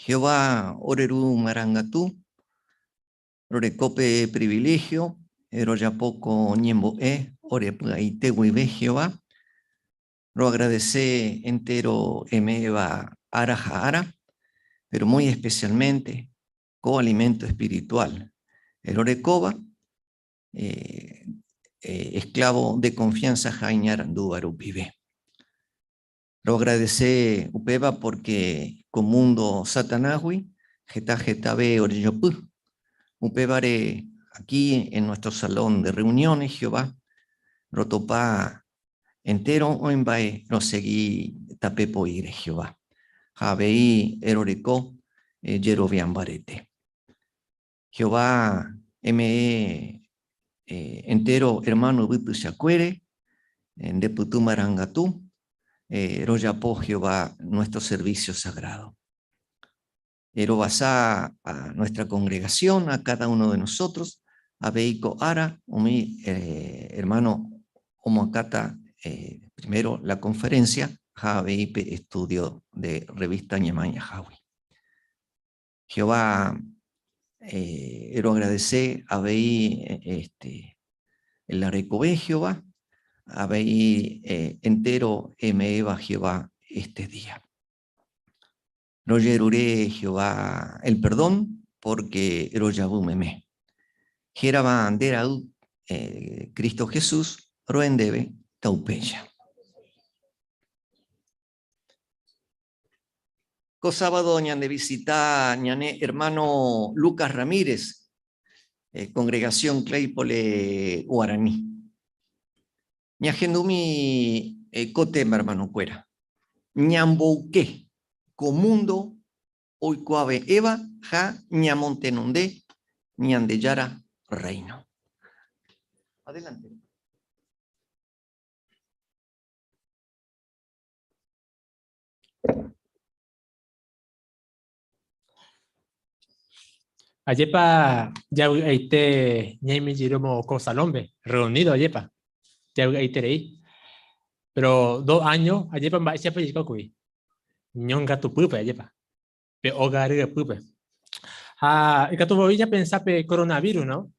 Jehová ore Ru marangatu, roreko pe privilegio rojapo ko ñembo'e ore py'aite guive Jehová. Roagradece entero eme'ẽva ára ha ára, pero muy especialmente ko alimento espiritual rorekóva esclavo de confianza ha iñarandúva rupive. Roagradece upéva porque ko mundo Satanásgui heta hetave orejopy. Upévare aquí en nuestro salón de reuniones, Jehová, rotopa entéro oĩmba'e rosegi tape po'íre Jehová, ha avei roreko jerovia mbarete. Jehová eme'ẽ entéro ermáno yvy tuichakuére, nde pytu marangatu, rojapo Jehová nuestro servicio sagrado. Erovasa a nuestra congregación, a cada uno de nosotros, avei ko ára umi ermáno omoakãta primero la conferencia ha avei pe estudio de revista Ñemañahágui. Jehová roagradece avei este, la rekove Jehová, avei entero eme'ẽva Jehová este día. Rojerure Jehová el perdón porque rojavy meme. Hérava nde ra'y Cristo Jesús ro'e ndéve taupéicha. Ko sábado ñande visita ñane hermano Lucas Ramírez, congregación Claypole Guaraní. Ñahendumi ko tema, hermanokuéra. Ñamboyke ko mundo oikuave'ẽva ha ñamontenonde Ñandejára Reino. Adelante. Ajépa javy'aite ñaime jeýramo ko salónpe, reunido ajépa, javy'aiterei. Pero dos años, ajépa mba'éichapa jaiko kuri, ñongatupýpe ajépa, pe óga ryepýpe. Ha ikatu voi ñapensa pe coronavirus, no?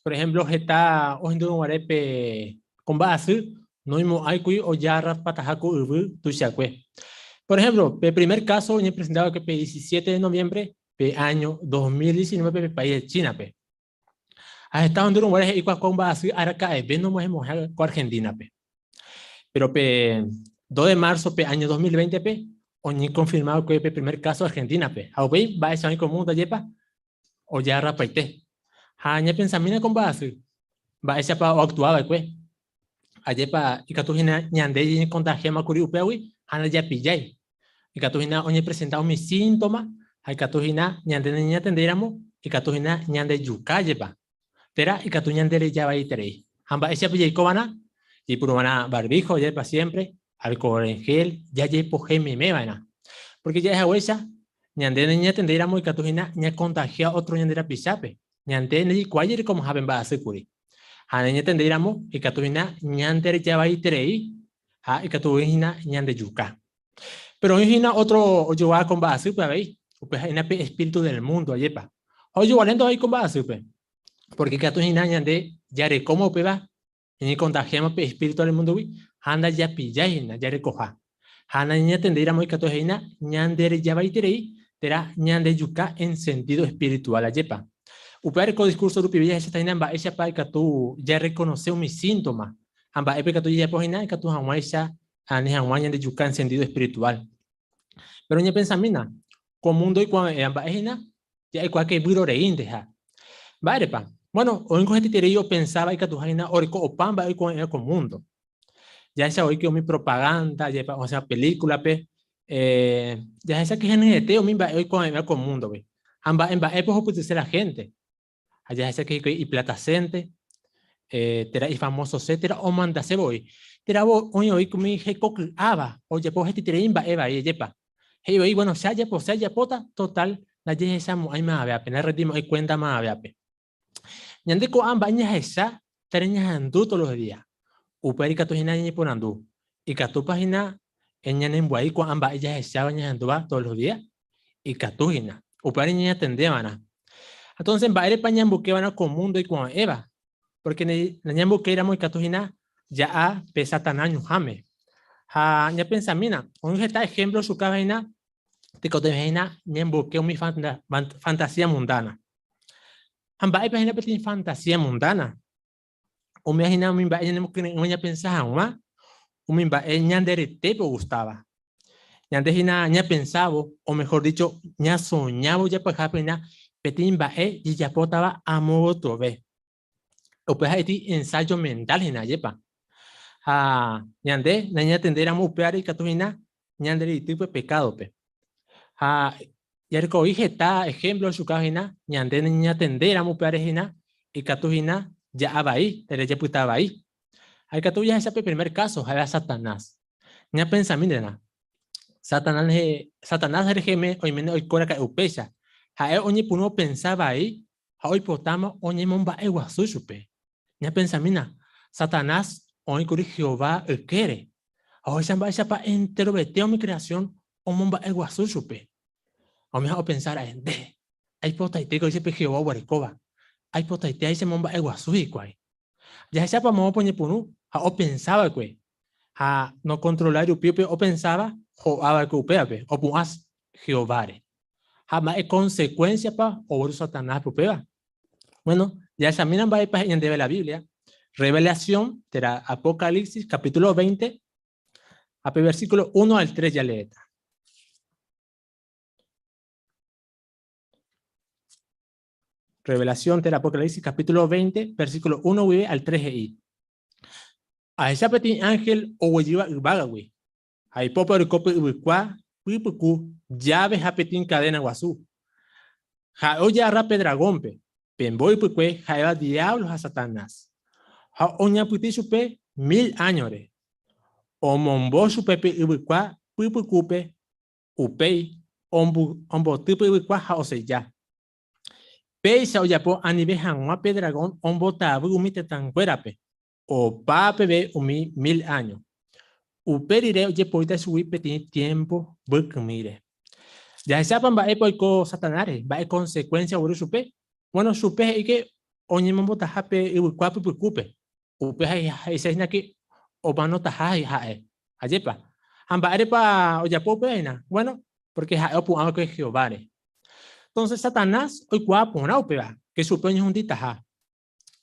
Por ejemplo, heta ohendúrõ guare pe ko mba'asy noimo'ãikuri ojarrapataha ko yvy tuichakue. Por ejemplo, pe primer caso oñepresenta va'ekue pe 17 de noviembre pe año 2019 pe país de China-pe. Ha heta ohendúrõ guare he'i ko mba'asy araka'eve nomohemohẽ ko Argentina-pe. Pero pe 2 de marzo pe año 2020-pe oñekonfirma va'ekue pe primer caso Argentina-pe. Ha upéi mba'éicha oĩ ko mundo ajépa ojarrapaite. Ha ñapensamína ko mba'asy, mba'éichapa oactua va'ekue. Ajépa ikatu hína ñande ñañekontahiáma kuri upégui ha ndajapillái. Ikatu hína oñepresenta umi síntoma ha ikatu hína ñande nañañatendéiramo ikatu hína ñandejuka jepa. Térã ikatu ñandereja vaieterei. Ha mba'éichapa jaikova'erã? Jaipuruva'erã barbijo jepa siempre, alcohol en gel, jajepohe meme va'erã. Porque ja'e haguéicha, ñande nañañatendéiramo ikatu hína ñakontagia ótro ñande rapichápe. Ñande ndajaikuaái jarekomaha pe mba'asy kuri. Ha nañatendéiramo ikatu hína ñandereja vaieterei ha ikatu voi hína ñandejuka. Pero oĩ hína ótro ojoguáva ko mba'asýpe avei, upe ha'éna pe espíritu del mundo, ajépa. Ha ojogualénte avei ko mba'asýpe, porque ikatu hína ñande jarekóma upéva, ñañekontahiáma pe espíritu del múndogui ha ndajapillái hína jarekoha. Ha nañañatendéiramo ikatu hína ñanderejavaiterei térã ñandejuka en sentido espiritual, ajépa. Upévare ko discurso rupive jahecháta hína mba'éichapa ikatu jarrekonose umi síntoma ha mba'épa ikatu jajapo hína ikatu hag̃uáicha ani hag̃ua ñandejuka en sentido espiritual. Pero ñapensamína, ko mundo oikuave'ẽva mba'e hína, ja'ekuaa ke vyroreínteha. Mba'érepa? Bueno, oĩngo hetaiterei opensáva ikatuha hína oreko opa mba'e oikuave'ẽva ko mundo. Jahecha voi ke umi propaganda, jepa osẽva película-pe, eh, jahecha ke henyhẽte umi mba'e oikuave'ẽva ko mundo-gui. Ha mba'e mba'épa ohupytyse la gente? Ha jahecha ke hikuái iplatasénte, eh, térã ifamosose, térã omandase voi. Térã oĩ voi umi hekoky'áva, ojapo hetaiterei mba'e vai, ajépa. He'i voi, bueno, che ajapose ajapóta, total, ndajehechamo'ãi maavéape, narrendimo'ãi cuenta maavéape. Ñande ko'ã mba'e ñahecha térã ñahendu todos los días. Upévare ikatu hína ñañeporandu, ikatúpa hína ñanembyai ko'ã mba'e jahecháva ñahendúva todos los días? Ikatu hína. Upévare ñañatendeva'erã. Entonces, mba'érepa ñambokeva'erã ko mundo ikuave'ẽva? Porque nañambokéiramo ikatu hína ja'a pe Satanás ñuhãme. Ha ñapensamína, oĩ heta ejemplo ochukáva hína tekotevẽ hína ñamboke umi fantasía mundana. Ha mba'épa hína peteĩ fantasía mundana? Umi hína umi mba'e ñanemokyre'ỹva ñapensa hag̃ua umi mba'e ñande retépe ogustáva. Ñande hína ñapensávo, o mejor dicho, ñasoñávo japahápe hína peteĩ mba'e jejapótava amo gotyove. Upe ha'éti ensayo mental hína, ajépa. Ha ñande nañatendéramo upévare ikatu hína ñande reity pe pekádope. Ha jarekovi heta ejemplo ochuka hína ñande nañatendéramo upévare hína ikatu hína ja'a vai térã japyta vai. Ha ikatu jahecha pe primer caso ha'éva Satanás. Ñapensamíntena, Satanás rehe, Satanás reheme oiméne oiko raka'e upéicha. Ha'e oñepyrũ opensa vai ha oipotáma oñemomba'eguasu chupe. Ñapensamína, Satanás oĩ kuri Jehová ykére, ha ohecha mba'éichapa enterovete umi kreasión omomba'eguasu chupe. Ha umi opensa ra'e, Nde, aipotaite ko pe Jehová oguerekóva, aipotaite ai chemomba'eguasu hikuái. Jahechápa moõpa oñepyrũ ha opensa va'ekue, ha nokontrolái rupi upe opensáva ho'a va'ekue upévape, opu'ã Jehováre. Ha mba'e konsekuénsiapa ogueru Satanáspe upéva? Bueno, jahechamína mba'épa he'i ñandéve la Biblia. Revelación térã Apocalipsis capítulo 20, ha pe versículo 1 al 3 jaleéta. Revelación térã Apocalipsis capítulo 20, versículo 1 guive al 3 he'i. Ahecha peteĩ ángel oguejýva yvágagui, ha ipópe oreko pe yvykua pypuku lláve ha peteĩ cadena guasu. Ha'e ojagarra pe dragónpe, pe mbói ypykue ha'éva Diablo ha Satanás, ha oñapytĩ chupe mil áñore. Omombo chupe pe yvykua pypukúpe, upéi omboty pe yvykua ha oseja. Péicha ojapo anive hag̃ua pe dragón ombotavy umi tetãnguérape, opa peve umi mil áño. Upe rire ojepoíta chugui peteĩ tiémpo mbykymíre. Jahechápa mba'épa oiko Satanás-re, mba'e konsekuénsia ogueru chupe? Bueno, chupe he'i ke oñemombotaha pe yvykua pypykúpe. Upe he'ise hína ke omanotaha ha'e. Ajépa? Ha mba'érepa ojapo upéva hína? Bueno, porque ha'e opu'ã va'ekue Jehováre. Entonces Satanás oikuaa porã upéva, ke chupe oñehunditaha.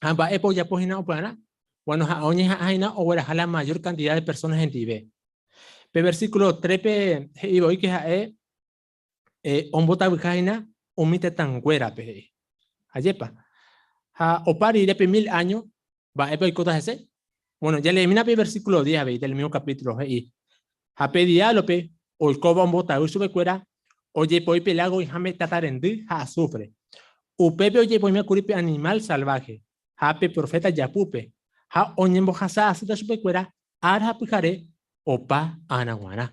Ha mba'épa ojapo hína upearã? Bueno, ha'e oñeha'ã hína ogueraha la mayor cantidad de personas hendive. Pe versículo 3-pe he'i voi ke ha'e eh, ombotavyha hína umi tetãnguérape he'i. Ajépa? Ha opa rire pe mil áño, mba'épa oikóta hese? Bueno, jaleemína pe versículo 10 avei del mismo capítulo he'i. Ha pe diablo-pe oikóva ombotavy chupekuéra, ojepoi pe lago oĩháme tata rendy ha azufre. Upépe ojepoíme kuri pe animal salvaje ha pe proféta japúpe, ha oñembohasa asýta chupekuéra ára ha pyhare opa ára g̃uarã.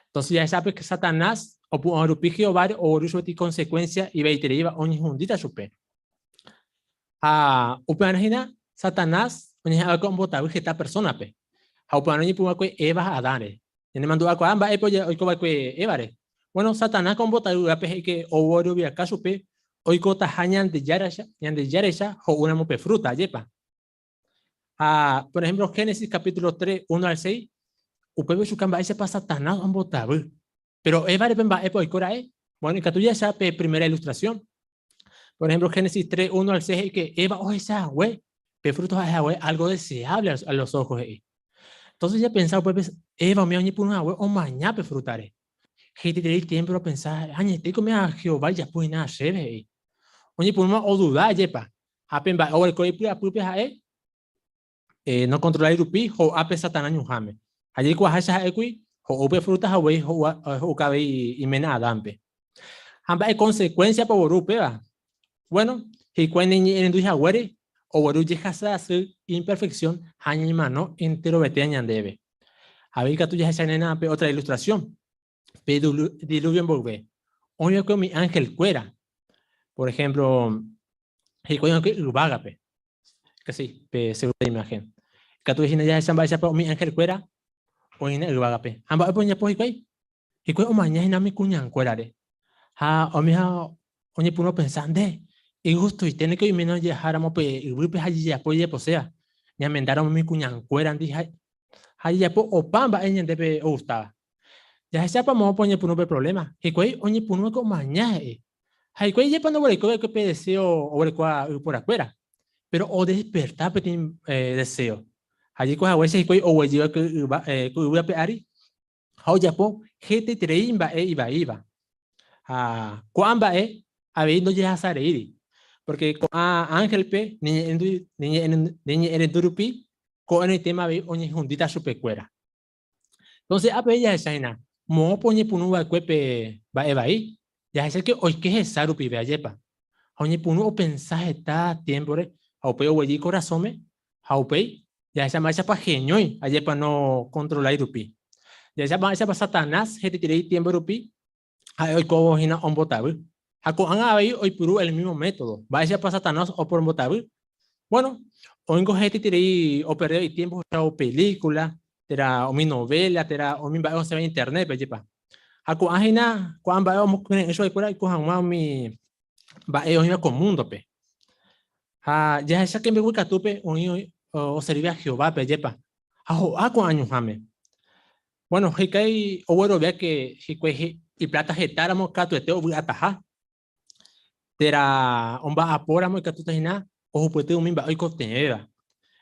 Entonces jahechápe que Satanás opu'ã rupi Jehováre ogueru chupe consecuencia ivaitereíva oñehundíta chupe. Ha upearã hína Satanás oñeha'ã va'ekue ombotavy heta persónape. Ha upearã oñepyrũ va'ekue Eva ha Adánre. Ñanemandu'akuaa mba'épa oiko va'ekue Évare. Bueno, Satanás ko ombotavy yvápe he'i ke ogueroviaka chupe oikotaha Ñandejáraicha, Ñandejáraicha ho'úramo pe frúta, ajépa? Ha, por ejemplo, Génesis capítulo 3, 1 al 6, upépe ochuka mba'éichapa Satanás ombotavy. Pero Évare pe mba'épa oiko ra'e? Bueno, ikatu jahecha pe primera ilustración. Por ejemplo, Génesis 3, 1 al 6 he'i que Eva ohecha hague pe fruto ha'e hague algo deseable a los ojos he'i. Entonces ya pensa upépe Eva umi oñepyrũ hague omaña pe frutare. Hetaiterei tiempo opensa, añetéko mi a Jehová ijapu hína chéve he'i. Oñepyrũma oduda ajépa. Ha pe mba'e oguereko ipy'apýpe ha'e eh, nokontrolái rupi ho'a pe Satanás ñuhãme. Ha jaikuaaháicha ha'ékuri ho'u pe fruta ha uvei ho'uka avei iména Adánpe. Ha mba'e consecuencia-pa ogueru upéva? Bueno, hikuái neñe'ẽrendúi haguére ogueru jehasa asy, imperfección ha ñemano enterovetéa ñandéve. Avei katu jahecha néna pe otra ilustración, pe diluvio mboyve. Oĩ va'ekue umi ángel kuéra. Por ejemplo, hikuái oĩ va'ekue yvágape. Casi, pe segunda imagen. Ikatu hína jahecha mba'éichapa umi ángel kuéra oĩne yvágape. Ha mba'épa ojapo hikuái? Hikuái omaña hína umi kuñankuérare. Ha omiha oñepyrũ opensa, Nde, igustoite niko oiméne ojeháramo pe yvýpe ha jejapo jejaposéva, ñamendáramo umi kuñankuérandi ha jajapo opa mba'e ñandéve ogustáva. Jahechápa moõpa oñepyrũ pe provléma? Hikuái oñepyrũva'ekue omaña he'i. Ha hikuái jepa ndoguerekói va'ekue pe deséo oguerekóva yvyporakuéra, péro odesperta peteĩ deséo. Ha jaikuaa haguéicha hikuái oguejy va'ekue ko yvy ape ári ha ojapo hetaiterei mba'e ivaíva. Ha ko'ã mba'e avei ndojehasareíri, pórke ko'ã ánhelpe neñe'ẽrendu rupi ko'ẽrõitéma avei oñehundíta chupekuéra. Entonces, ápe jahecha hína, moõpa oñepyrũ va'ekue pe mba'e vai, jahecha ke oike hesa rupive, ajépa. Ha oñepyrũ opensa heta tiémpore ha upéi oguejy ikorasõme ha upéi jahecha mba'éichapa heñói, ajépa nokontrolái rupi. Jahecha mba'éichapa Satanás hetaiterei tiémpo rupi ha'e oikóvo hína ombotavy. Ha ko'ág̃a avei oipuru el mísmo método. Mba'éichapa Satanás oporombotavy? Bueno, oĩngo hetaiterei operdéva itiémpo ohechávo pelíkula, térã umi novéla, térã umi mba'e osẽva Internétpe, ajépa. Ha ko'ã hína, ko'ã mba'e omokyre'ỹ chupekuéra oiko hag̃ua umi mba'e oĩva ko múndope. Ha jahecha ke mbeguekatúpe oĩ oservíva Jehovápe, ajépa. Ha ho'a ko'ã ñuhãme. Bueno, hikuái oguerovia ke hikuái ipláta hetáramo katuete ovy'ataha, térã omba'apóramo ikatúta hína ohupyty umi mba'e oikotevẽva.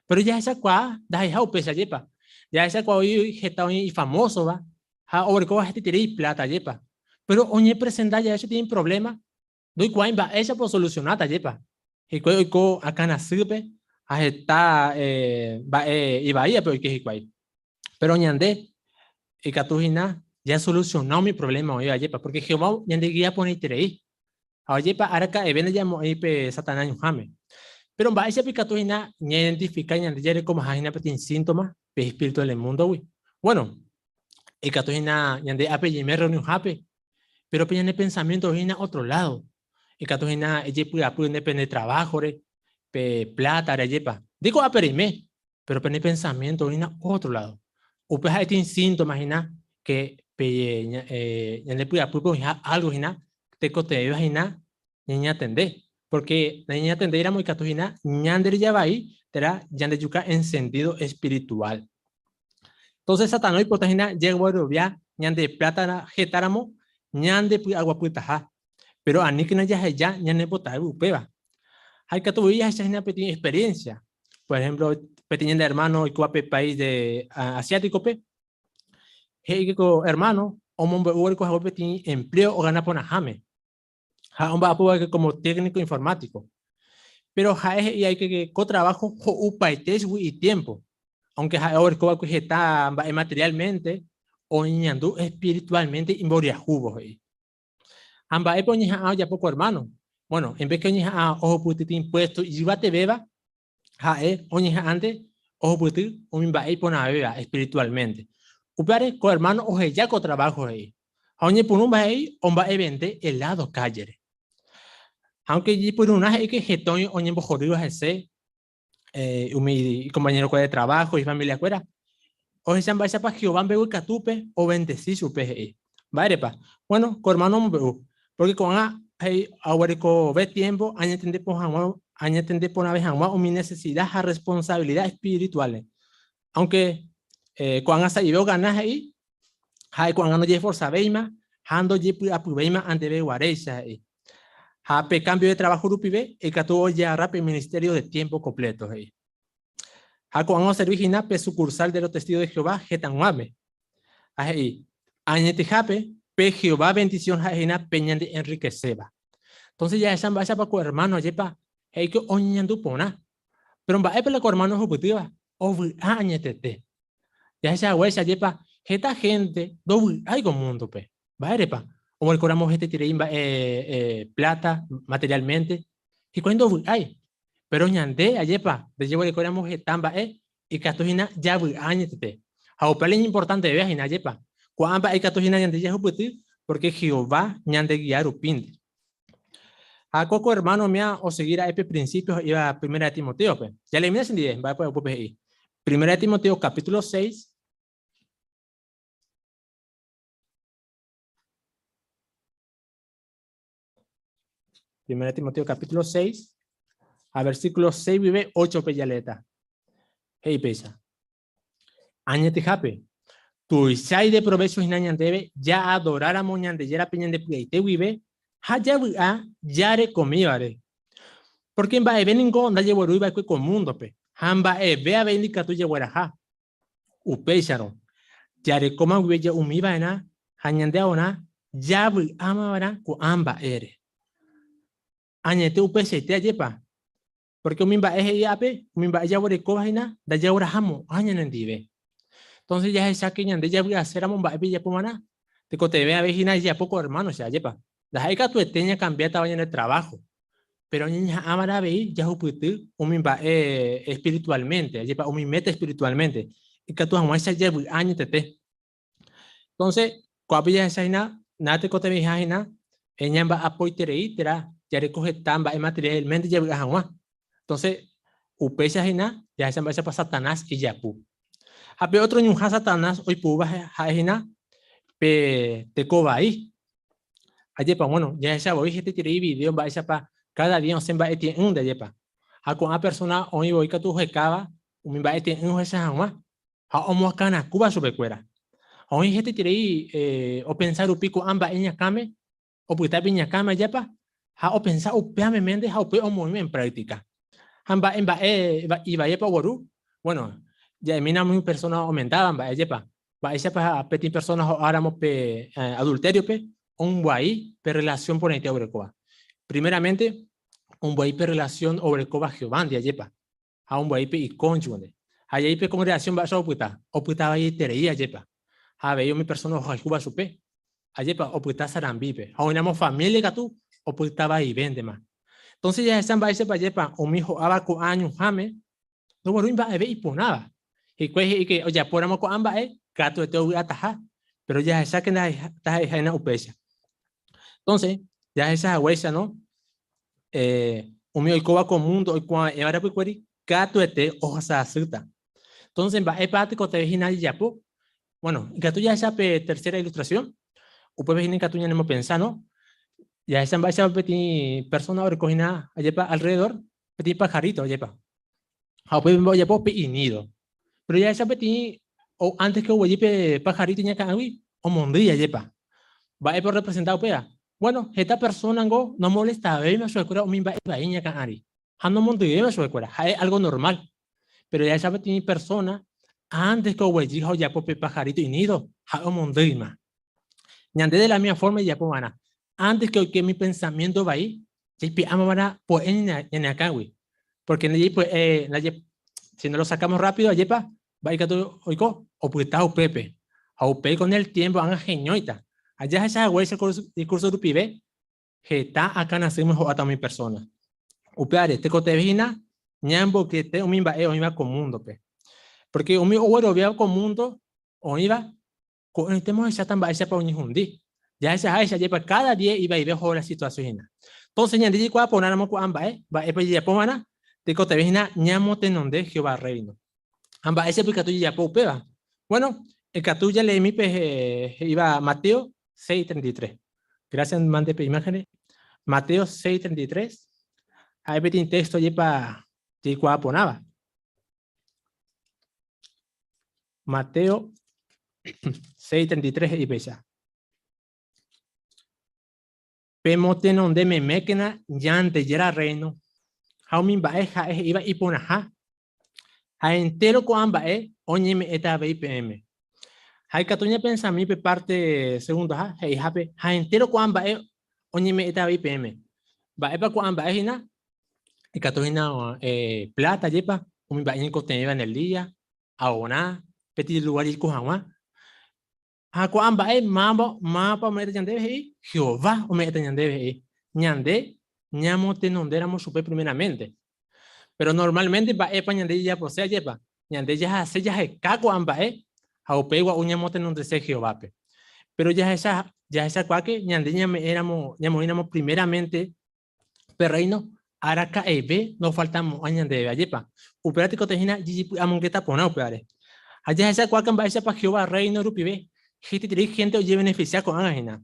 Péro jahechakuaa ndaha'eiha upéicha ajépa. Jahechakuaa oĩ heta oĩ ifamósova ha oguerekóva hetaiterei ipláta ajépa. Péro oñepresenta jave peteĩ provléma Ndoikuaái mba'éichapa osolusionáta ajépa. Hikuái oiko akãrasýpe ha heta mba'e ivaívape oike hikuái. Péro ñande ikatu hína jasolusiona umi provléma oĩva ajépa, pórke Jehová ñandegia porãiterei. Ha ajépa araka'eve ndajamo'ãi pe Satanás ñuhãme. Péro mba'éichapa ikatu hína ñaidentifika ñande jarekomaha hína peteĩ síntoma pe espíritu del múndogui? Bueno, ikatu hína ñande ápe ñaime rreunionhápe Péro pe ñane pensamiénto oĩ hína ótro ládo. Ikatu hína ejepy'apy nde pende traváhore, pe plátare, ajépa. Nde ko'ápe reime, péro pene pensamiénto oĩ hína ótro ládo. Upe ha'etĩ síntoma hína ke pe ñande py'apýpe oĩha álgo hína tekotevẽva hína ñañatende. Pórke nañañatendéiramo ikatu hína ñandereja vai térã ñandejuka en sentído espirituál. Entonces Satanás oipota hína jaguerovia ñande pláta hetáramo ñande py'aguapytaha. Péro aníkena jaheja ñanembotavy upéva. Ha ikatu voi jahecha hína peteĩ experiencia. Por ejemplo, peteĩ ñande hermano oikóva pe país de asiáticope, he'i ko hermano omombe'u oreko hague peteĩ empleo ogana porãháme. Ha omba'apo va'ekue como técnico informático. Pero ha'e he'i aike que ko trabajo ho'upaite chugui itiempo. Aunque ha'e oreko va'ekue heta mba'e materialmente, oñeñandu espiritualmente imboriahúvo, he'i. Ha mba'épa oñeha'ã ojapo ko hermano? Bueno, en vez que oñeha'ã ohupytyty impuesto ijyvatevéva, ha'e oñeha'ãnte ohupyty umi mba'e iporãvéva espiritualmente. Upévare ko ermáno oheja ko traváho he'i, ha oñepyrũ mba'éi omba'evende eládo kállere. Ha aunque ijepyrũrã he'i ke heta oĩ oñembohorýva hese umi ikompañerokuéra de traváho, ifamiliakuéra, ohecha mba'éichapa Jehová mbeguekatúpe ovendesi chupe he'i. Mba'érepa? Bueno, ko ermáno omombe'u, pórke ko'ág̃a he'i aguerekove tiémpo añatende hag̃ua añatende porãve hag̃ua umi nesesida ha rresponsavilida espirituálre. Aunke eh, ko'ág̃a sa'ive ogana he'i, ha'e ko'ág̃a ndojeesforsavéima ha ndojepy'apyvéima anteve guaréicha he'i. Ha pe kámbio de traváho rupive ikatu ojearra pe ministerio de tiémpo kompléto he'i. Ha ko'ág̃a oservi hína pe sukursál de los testigos de Jehová hetãguáme. Ha he'i, Añetehápe, pe Jehová vendisión ha'e hína pe ñande enrikeséva. Entonces jahecha mba'éichapa ko ermáno ajépa he'i ke oñeñandu porã. Péro mba'épa la ko ermáno ohupytýva? Ovy'a añetete. Jahecha haguéicha ajépa heta hénte ndovy'ái ko múndope. Mba'érepa? Oguerekóramo hetaiterei mba'e pláta materiálmente, hikuái ndovy'ái. Péro ñande ajépa ndajeguerekóiramo heta mba'e ikatu hína javy'a añetete. Ha upéva la iñimportantevéva hína, ajépa? Ko'ã mba'e ikatu hína ñande jahupyty pórke Jehová ñandegia rupínte. Ha ko ko ermáno umía osegi ra'e pe prinsípio he'íva Primera de Timotéope. Jaleemína chendive mba'épa upépe he'i. Primera de Timoteo capítulo 6, Primera Timoteo capítulo 6, ha versículo 6 guive 8-pe jaleéta. He'i péicha, Añetehápe, tuicha ideprovécho hína ñandéve jaadoráramo Ñandejárape ñande py'aite guive ha javy'a jarekomívare. Pórke mba'eve ningo ndajeguerúi va'ekue ko múndope, ha mba'eve avei ndikatúi jagueraha. Upéicharõ, jarekóma guive ja'umi va'erã ha ñande aorã javy'áma va'erã ko'ã mba'ére. Añete upeichaite ajépa, pórke umi mba'e he'i ápe, umi mba'e jaguerekóva hína ndajaguerahamo'ã ñanendive. Entonces jahecha que ñande javy'aséramo mba'épe ijapo va'erã, tekotevẽ avei hína ijapo ko hermano-cha, ajépa. Ndaha'éi katuete ñakambiátava ñande trabajo, péro ñañeha'ã va'erã avei jahupyty umi mba'e espiritualmente, ajépa umi meta espiritualmente, ikatu hag̃uáicha javy'a añetete. Entonces, ko'ápe jahecha hína, nada tekotevẽiha hína ñamba'apoiterei térã jareko heta mba'e materialmente javy'a hag̃ua. Entonces, upéicha hína jahecha mba'éichapa Satanás ijapu. Ha pe ótro ñuhã Satanás oipurúva ha'e hína pe teko vai. Ajépa, bueno, jahecha voi hetaiterei video mba'éichapa káda día osẽ mba'e tie'ỹnte, ajépa. Ha ko'ã persóna oĩ voi katu ohekáva umi mba'e tie'ỹ ohecha hag̃ua ha omoakãrakúva chupekuéra. Ha oĩ hetaiterei opensa rupi ko'ã mba'e ñakãme, opyta pe iñakãme ajépa, ha opensa upéva meménte ha upéi omoĩva en práctica. Ha mba'e mba'e ivaípa ogueru? Bueno, ja'emína umi persóna omendáva mba'e ajépa, Mba'éichapa peteĩ persóna ho'áramo pe adultériope ombyai pe rrelasión porãite oguerekóva? Primeramente, ombyai pe rrelasión oguerekóva Jehovándi, ajépa? Ha ombyai pe ikónyugundi. Ha jey pe kongregasión mba'éicha opyta? Opyta vaieterei, ajépa? Ha avei umi persóna ohayhúva chupe, ajépa? Opyta sarambípe. Ha oĩramo família katu, opyta vaivéntema. Entónse jahecha mba'éichapa, ajépa, umi ho'áva ko'ã ñuhãme Ndoguerúi mba'eve iporãva. Hikuái he'i ke ojapóramo ko'ã mba'e, katuete ovy'ataha, péro jahecháke ndaha'eiháina upéicha. Entonces, jahecha haguéicha, no? Eh, umi oikóva ko múndo oikuave'ẽva rapykuéri, katuete ohasa asýta. Entonces, mba'épa tekotevẽ hína jajapo? Bueno, ikatu jahecha pe tercera ilustración, upépe hína ikatu ñanemopensa, no? Jahecha mba'éichapa peteĩ persona oreko hína ajépa alrededor peteĩ pajarito, ajépa. Ha upépe ojapo pe inído. Péro jahecha peteĩ antes ke oguejy pe pajarito iñakã'águi, omondýi, ajépa. Mba'épa orrepresenta upéva? Bueno, heta persónango nomolestavéima chupekuéra umi mba'e vai iñakã ári ha nomondyivéima chupekuéra, ha'e álgo normál. Péro jahecha peteĩ persóna antes ke oguejy ha ojapo pe pajarito inído, ha'e omondýima. Ñande de la misma forma ijapo va'erã. Antes ke oike umi pensamiénto vai, jaipe'áma va'erã po'e ñane akãgui. Porque ndaje, ndaje, si no lo sacamos rápido, ajépa, mba'e ikatu oiko? Opyta upépe. Ha upéi con el tiempo ág̃a heñóita. Ha jahecha haguéicha ko discurso rupive, heta akãrasýma ho'áta umi persóna. Upévare, tekotevẽ hína ñamboykete umi mba'e oĩva ko múndope. Porque umi ogueroviáva ko múndo oĩva, Ko'ẽrõitéma ohecháta mba'éichapa oñehundi. Jahechaháicha jepa káda día ivaive ohóvo la situasión hína. Entonces ñande jaikuaa porãramo ko'ã mba'e, mba'épa jajapo va'erã? Tekotevẽ hína ñamotenonde Jehová Rréino. Ha mba'éichapa ikatu jajapo upéva? Bueno, ikatu jaleemi pe he'íva Mateo 6:33. Gracias mande pe imágenre. Mateo 6:33 ha'e peteĩ texto jepa jaikuaa porãva. Mateo 6:33 he'i péicha. Pemotenonde memékena Ñandejára Rréino ha umi mba'e ha'e he'íva iporãha, ha entéro ko'ã mba'e oñeme'ẽta avei peẽme. Ha ikatu ñapensami pe párte segundoha he'ihápe, ha entéro ko'ã mba'e oñeme'ẽta avei peẽme. Mba'épa ko'ã mba'e hína? Ikatu hína pláta jepa, umi mba'e ñaikotevẽva en el día, aorã, peteĩ lugár jaiko hag̃ua. Ha ko'ã mba'e máva mávapa ome'ẽta ñandéve he'i? Jehová ome'ẽta ñandéve he'i. Ñande ñamotenondéramo chupe primeramente. Péro normálmente mba'épa ñande jajapose ajépa? Ñande jahase jaheka ko'ã mba'e ha upéi gua'u ñamotenondese Jehovápe. Péro jahecha jahechakuaáke ñande ñame'ẽramo ñamoĩramo primeramente pe rréino araka'eve ndofaltamo'ãi ñandéve, ajépa? Upéva tekotevẽ hína jajepy'amongeta porã upévare. Ha jahechakuaáka mba'éichapa Jehová Rréino rupive hetaiterei hénte ojevenefisia ko'ág̃a hína.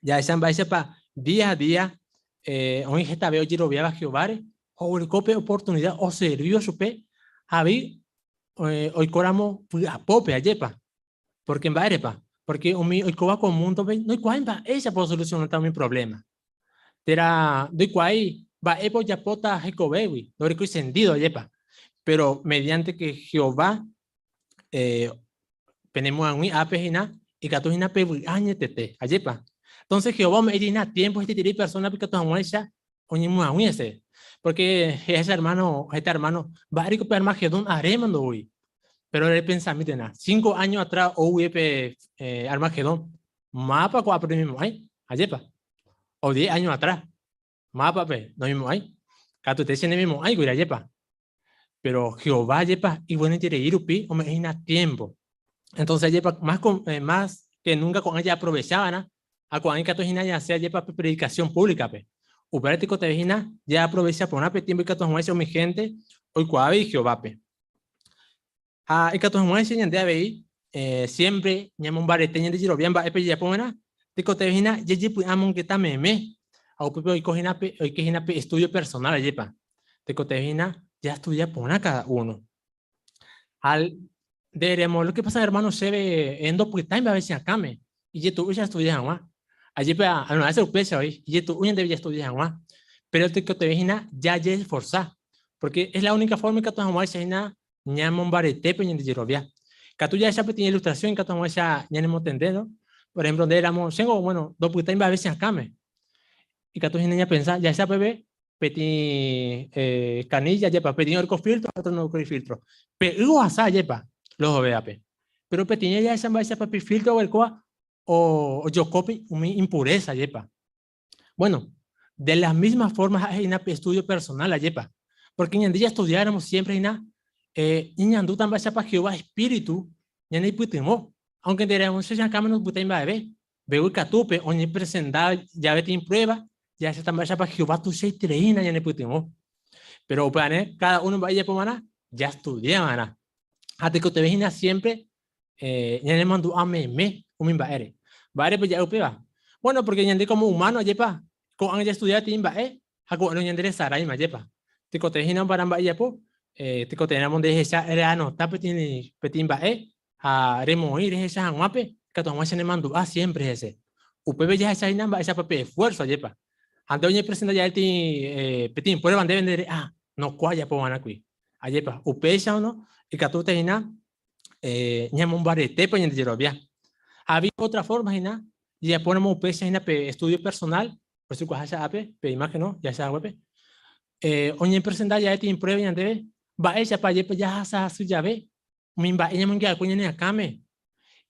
Jahecha mba'éichapa día a día Oĩ hetave ojeroviáva Jehováre ha oguereko pe oportunida oservíva chupe ha avei oikóramo vy'apópe, ajépa? Pórke mba'érepa? Pórke umi oikóva ko múndope ndoikuaái mba'éichapa osolusionáta umi provléma. Térã ndoikuaái mba'épa ojapóta hekovégui, ndorekói sentído, ajépa? Péro mediánte ke Jehová penemoag̃ui ápe hína, ikatu hína pevy'a añetete, ajépa? Entonces Jehová ome'ẽ hína tiempo hetaiterei persónape ikatu hag̃uáicha oñemoag̃ui hese. Porque he'áicha hermano, heta hermano, mba'ériko pe Armagedón aréma ndoúi. Pero repensamíntena, 5 años atrás ou guive pe eh, Armagedón, mápa ko'ápe noñemo'ãi, ajépa? O 10 años atrás, mápape noñemo'ãi. Katuete che nememo'ãi kuri, ajépa? Pero Jehová jepa iguenoiterei rupi ome'ẽ hína tiempo. Entonces jepa más, con, eh, más que nunca ko'ág̃a jaaprovecha va'erã ha ko'ág̃a ikatu hína ñasẽ ajépa pe predicación pública-pe. Upévare tekotevẽ hína jaaprovecha porã pe tiempo ikatu hag̃uáicha umi hénte oikuaa avei Jehovápe. Ha ikatu hag̃uáicha ñande avei eh, siempre ñamombarete ñande jerovia mba'épe jajapo va'erã, tekotevẽ hína jajepy'amongeta meme ha upépe oiko hína pe oike hína pe estudio personal ajépa. Tekotevẽ hína jastudia porã cada uno. Ha nde eremo, lo que pasa hermano chéve ndopytái mba'eve che akãme, ijetu'u che astudia hag̃ua. Ajépa a veces upéicha oĩ, ijetu'u ñandéve jastudia hag̃ua. Pero tekotevẽ hína jajeesforza, porque es la única forma ikatu hag̃uáicha hína ñamombarete pe ñande jerovia. Katu jahecha peteĩ ilustración ikatu hag̃uáicha ñanemotende, no? Por ejemplo, nde eramo, chéngo, bueno, ndopytái mba'eve che akãme. Ikatu hína ñapensa, jahecha peve peteĩ eh, canilla jepa, peteĩ oreko filtro, otro no oreko filtro. Pe y ohasa jepa los oveape. Pero peteĩ jahecha mba'éichapa pe filtro oguerekóva ojokópe umi impureza jepa. Bueno, de la misma forma ha'e hína pe estudio personal ajépa. Porque ñande jaestudiáramo siempre hína eh, ñañandúta mba'éichapa Jehová espíritu ñaneipytyvõ. Aunque nde eramo che akãme ndopytái mba'eve, vegui katúpe oñepresenta jave peteĩ prueba, jahecháta mba'éichapa Jehová tuichaiterei hína ñanepytyvõ. Pero upevarã cada uno mba'e jajapo va'erã, jastudia va'erã. Ha tekotevẽ hína siempre eh, ñanemandu'a meme umi mba'ére. Mba'érepa ja'e upéva? Bueno, porque ñande como humano, ajépa, ko'ág̃a jaestudia peteĩ mba'e ha ko'ẽrõ ñanderesaráima, ajépa. Tekotevẽ hína ompara mba'e japo, eh, tekotevẽramo nde ehecha reanota peteĩ, peteĩ mba'e ha remoĩ rehecha hag̃uápe ikatu hag̃uáicha nemandu'a siempre hese. Upépe jahecha hína mba'éichapa pe esfuerzo, ajépa. Ha nde oñepresenta jave peteĩ, eh, peteĩ prueba ndéve nde ere, ah, no kua ajapo va'erã kuri. Ajépa, upéicharõ ikatúta hína eh, ñamombaretépa ñande jerovia. Ha avei otra forma hína, jajapóramo upéicha hína pe estudio personal, por eso kuaháicha ápe, pe imagen, no? Jahecha haguépe. Eh, oñepresenta jave peteĩ prueba ñandéve, mba'éichapa jepe jahasa hasy jave, umi mba'e ñamoinge va'ekue ñane akãme,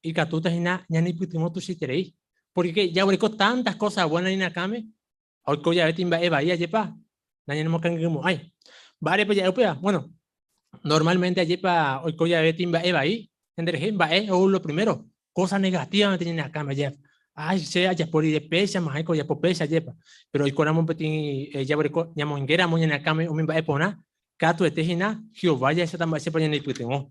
ikatúta hína ñanepytyvõ tuichaiterei. Porque jaguereko tantas cosas buenas ñane akãme, Ha oiko jave peteĩ mba'e vai ajépa nañanemokangymo'ãi. Mba'érepa ja'e upéva? Bueno, normalmente ajépa oiko jave peteĩ mba'e vai ñanderehe, mba'e ou lo primero, cosa negativa ñane akãme ajépa. Ay, che ajapo rire péicha, mahãiko ojapo péicha ajépa. Pero oikóramo peteĩ eh, jaguereko ñamoingéramo ñane akãme umi mba'e porã, katuete hína Jehová jahecháta mba'éichapa ñanepytyvõ.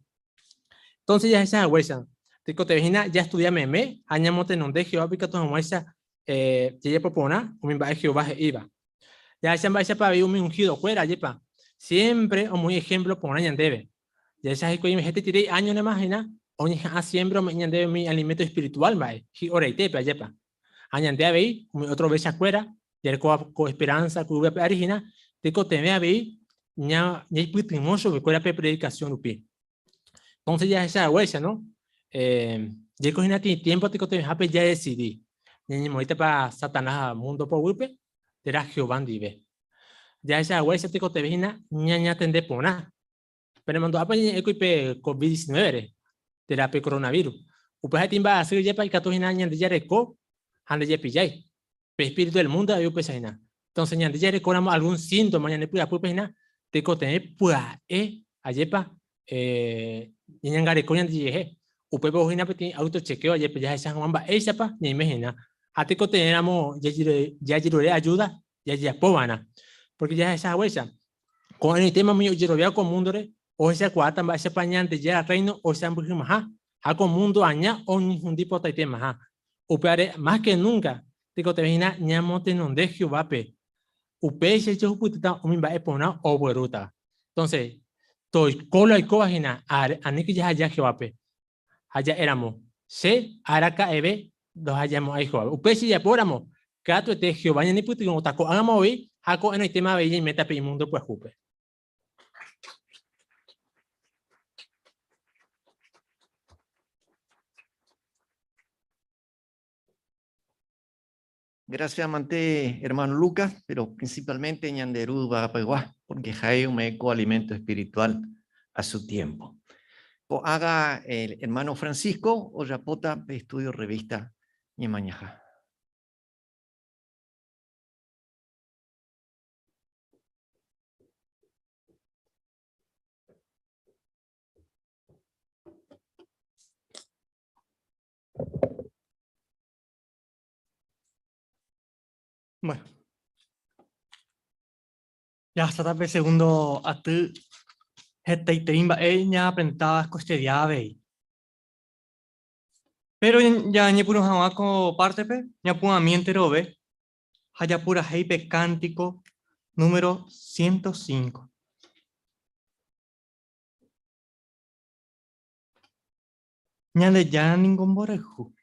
Entonces jahecha haguéicha, tekotevẽ hína jaestudia meme ha ñamotenonde Jehovápe ikatu hag̃uáicha eh, jajapo porã umi mba'e Jehová he'íva. Jahecha mba'éichapa avei umi ungido-kuéra, ajépa, siempre omoĩ ejemplo porã ñandéve. Jahecha hikuái hetaiterei áñonema hína oñeha'ã siempre ome'ẽ ñandéve umi alimento espiritual mba'e, hi'oraitépe, ajépa. Ha ñande avei, umi otro ovechakuéra, jarekóva ko esperanza ko yvy ape ári hína, tekotevẽ avei ña, ñaipytyvõ chupekuéra pe predicación rupi. Entonces jahecha haguéicha, no? Eh, jaiko hína peteĩ tiempo tekotevẽhápe jadesidi ñañemoĩtapa Satanás mundo poguýpe térã Jehová ndive. Jahecha haguéicha tekotevẽ hína ñañatende porã. Penemandu'ápa ñañe'ẽkuri pe COVID-19-re térã pe coronavirus. Upe ha'e mba'asy jepa ikatu hína ñande jareko ha ndejepillái. Pe espíritu del mundo avei upéicha hína. Entonces ñande jarekóramo algún síntoma ñande py'apýpe hína, tekotevẽ pya'e ajépa eh, ñañangareko ñandejehe. Upépe oho hína peteĩ autochequeo ajepe jahecha hag̃ua mba'éichapa ñaime hína. Ha tekotevẽramo jajerure ayuda jajapo va'erã. Porque jahecha haguéicha, ko'ẽrõitéma umi ojerovia ko múndore ohechakuaáta mba'éichapa Ñandejára Rréino oisãmbyhymaha ha ko múndo aña oñehundi potaitemaha. Upévare, más ke núnka, tekotevẽ hína ñamotenonde Jehovápe. Upéicha jehupytýta umi mba'e porã oguerútava. Entonces, toiko la oikóva hína, aníke jahaja Jehovápe. Ha ja'éramo, Che araka'eve ndohajamo'ãi Jehovápe. Upéicha jajapóramo, katuete Jehová ñanepytyvõta ko'ág̃ama voi ha ko'ẽrõitéma avei ñaiméta pe imúndo pyahúpe. Gracias mante hermano Lucas, pero principalmente ñande Ru yvagapegua, porque ha'e ome'ẽ ko alimento espiritual a su tiempo. Ko'ágã el hermano Francisco ojapóta pe estudio revista Ñemañaha. Bueno. Jahasátata pe segundo aty hetaiterei mba'e ñaaprendétava koestedía avei. Péro ñañepyrũ hag̃ua ko pártepe ñapu'ãmi enterove ha japurahéi pe kántiko número 105. Ñandejára ningo mborayhu.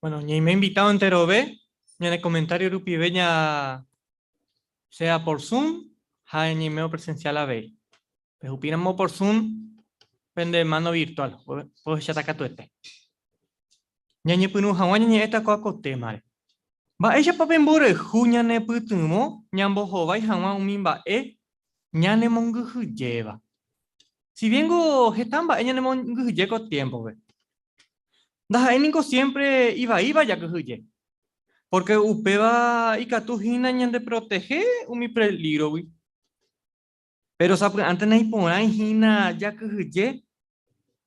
Bueno, ñaime invitado enterove, ñane comentario rupive ña sea por Zoom ha ñaimeo presencial avei. Pehupíramo por Zoom pende mano virtual, pohecháta katuete. Ñañepyrũ hag̃ua ñañe'ẽta kóa ko témare. Mba'éichapa pe mborayhu ñanepytyvõ ñambohovái hag̃ua umi mba'e ñanemongyhyjéva? Si bien-ko heta mba'e ñanemongyhyje ko tiémpope, ndaha'éi niko siémpre ivaíva jakyhyje, pórke upéva ikatu hína ñandeprotehe umi pelígrogui. Péro sapy'ánte naiporãi hína jakyhyje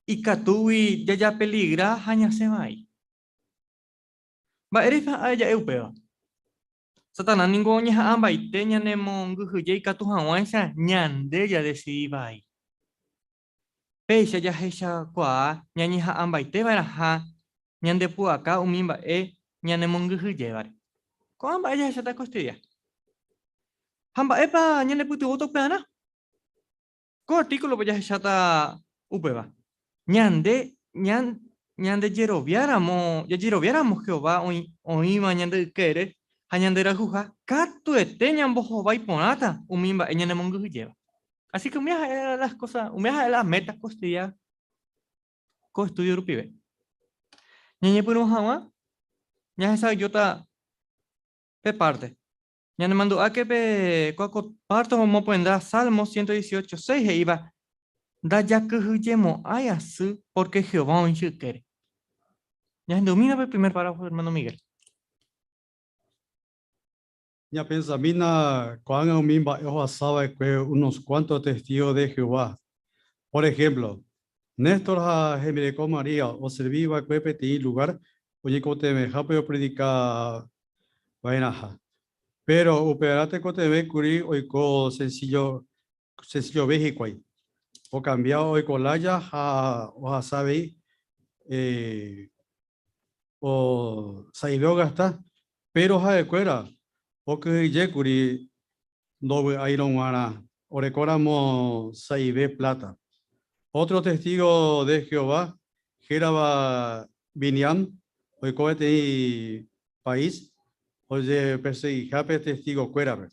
ikatúgui jajapeligra ha ñasẽ vai. Mba'érepa ja'e upéva? Satanás ningo oñeha'ãmbaite ñanemongyhyje ikatu hag̃uáicha ñande jadesidi vai. Péicha jahechakuaa ñañeha'ãmbaite va'erãha ñandepu'aka umi mba'e ñanemongyhyjévare. Ko'ã mba'e jahecháta koestedía. Ha mba'épa ñanepytyvõta upearã? Ko artíkulope jahecháta upéva. Ñande ñandejeroviáramo, jajeroviáramo Jehová oĩva ñande ykére ha ñanderayhuha, katuete ñambohovái porãta umi mba'e ñanemongyhyjéva. Así que umíva ha'e las cosas, umíva ha'e las metas ko estudia, ko estudio rupive. Ñañepyrũ hag̃ua ñahesa'ỹijóta pe parte. Ñanemandu'áke pe ko parte omopyenda Salmo 118, 6 he'íva, Ndajakyhyjemo'ãi asy pórke Jehová oĩ che ykére. Ñahendumína pe primer párrafo, hermano Miguel. Ñapensamína ko'ág̃a umi mba'e ohasa va'ekue unos kuánto testígo de Jehová. Por ehémplo, Néstor ha hembireko María oservi va'ekue peteĩ lugár oñekotevẽhápe opredika va'erãha. Péro upearã tekotevẽ kuri oiko sensillove hikuái. Okambia oiko lája ha ohasa avei sa'ive ogasta, péro ha'ekuéra okyhyje kuri ndovy'airõ g̃uarã orekóramo sa'ive pláta. Ótro testígo de Jehová hérava Biniam oiko peteĩ país ojepersegihápe testigokuérape.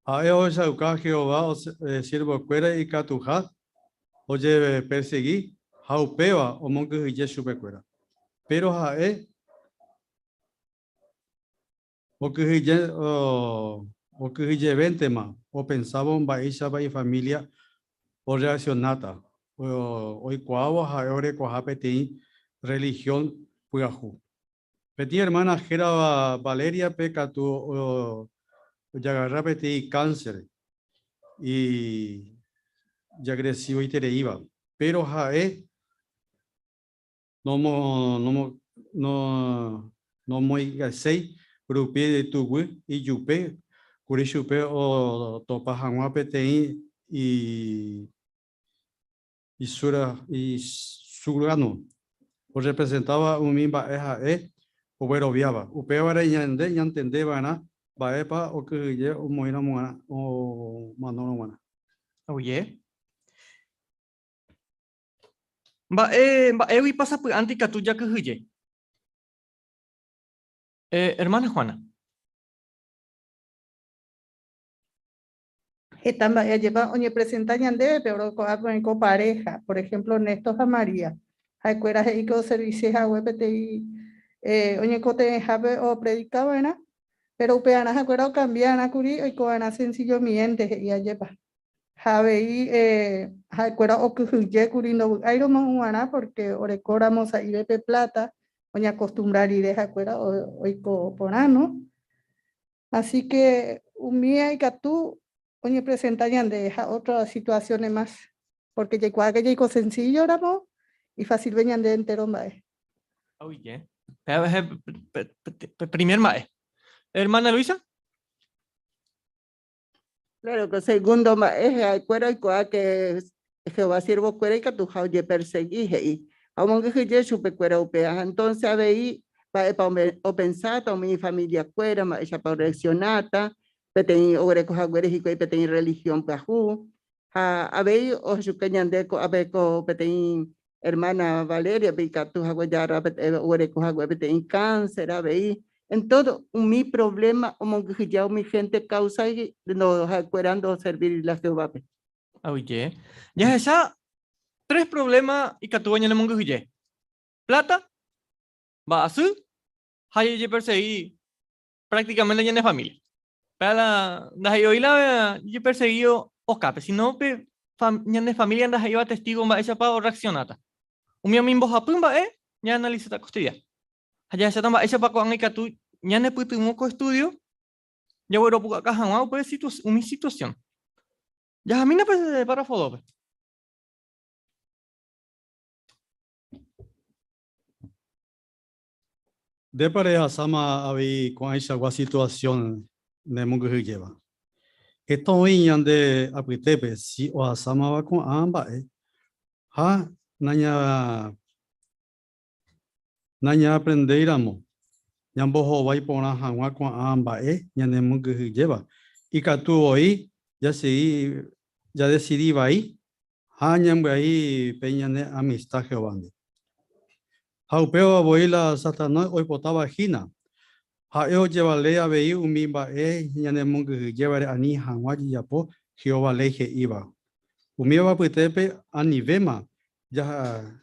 Ha'e ohechauka Jehová siervokuéra ikatuha ojepersegi ha upéva omongyhyje chupekuéra. Péro ha'e Okyhyjevéntema opensávo mba'éichapa ifamília orreaksionáta oikuaávo ha'e orekoha peteĩ rrelihión pyahu. Peteĩ ermána hérava Valériape katu ojagarra peteĩ kánser ijagresivoitereíva, péro ha'e Nomoĩgaséi rupi tuguy ijupe kuri chupe otopa hag̃ua peteĩ isurgano orrepresentáva umi mba'e ha'e ogueroviáva. Upévare ñande ñantende va'erã mba'épa okyhyje omoĩramo g̃uarã omanórõ g̃uarã. Oye. Mba'e mba'éguipa sapy'ánte ikatu jakyhyje? Eh, hermana Juana. Heta mba'e ajépa oñepresenta ñandéve pe oroko'ápe oĩko pareja, por ejemplo Néstor ha María. Ha'ekuéra he'i ke oservise hague peteĩ eh, oñekotevẽhápe opredika va'erã, péro upearã ha'ekuéra okambia va'erã kuri oiko va'erã sensillomiénte he'i ajépa. Ha avei ha'ekuéra okyhyje kuri ndovy'áiramo g̃uarã pórke orekóramo sa'ive pe pláta oñakostumbra rire ha'ekuéra oiko porã, no? Asi ke umía ikatu oñepresenta ñande ha ótra situasióne mas, pórke jaikuaa ke jaiko sensílloramo ifasilve ñande entéro mba'e. Oye. Pe primer mba'e. Hermana Luisa? Claro, ko segundo mba'e ha'ekuéra oikuaa ke Jehová siervokuéra ikatuha ojepersegi, he'i. Ha omongyhyje chupekuéra upéva. Ha entonce avei mba'épa opensáta umi ifamiliakuéra, mba'éichapa orreaksionáta peteĩ oguereko haguére hikuái peteĩ rrelihión pyahu. Ha avei ohechuka ñande ko'ápe ko peteĩ hermana Valeriape ikatu hague jarra oguereko hague peteĩ cáncer avei. En todo umi problema omongyhyja umi gente causa ha'ekuéra ndoservíri la Jehovápe. Aguyje. Jahecha tres problema ikatúva ñanemongyhyje. Plata, mba'asy ha jajepersegi prácticamente ñane familia. Péva la ndaha'éi la jajepersegi okápe, sino pe. ñane familia ndaha'éiva testigo mba'éichapa orreaccionáta. Umi umi mbohapy mba'e ñaanalisáta kostedia. Ha jahecháta mba'éichapa ko'ág̃a ikatu ñanepytyvõ ko estudio jagueropu'aka hag̃ua upe umi situación. Jahamína pe párrafo 2-pe. Ndépa rehasáma avei ko'ãichagua situasión nemongyhyjéva? Heta oĩ ñande apytépe si ohasámava ko'ã mba'e ha nañaaprendéiramo ñambohovái porã hag̃ua ko'ã mba'e ñanemongyhyjéva, ikatu voi jadesidi vai Ha ñambyai pe ñane amista Jehovándi. Ha upéva voi la Satanás oipotáva hína. Ha'e ojevale avei umi mba'e ñanemongyhyjévare ani hag̃ua jajapo Jehová léi he'íva. Umíva apytépe anivéma jaha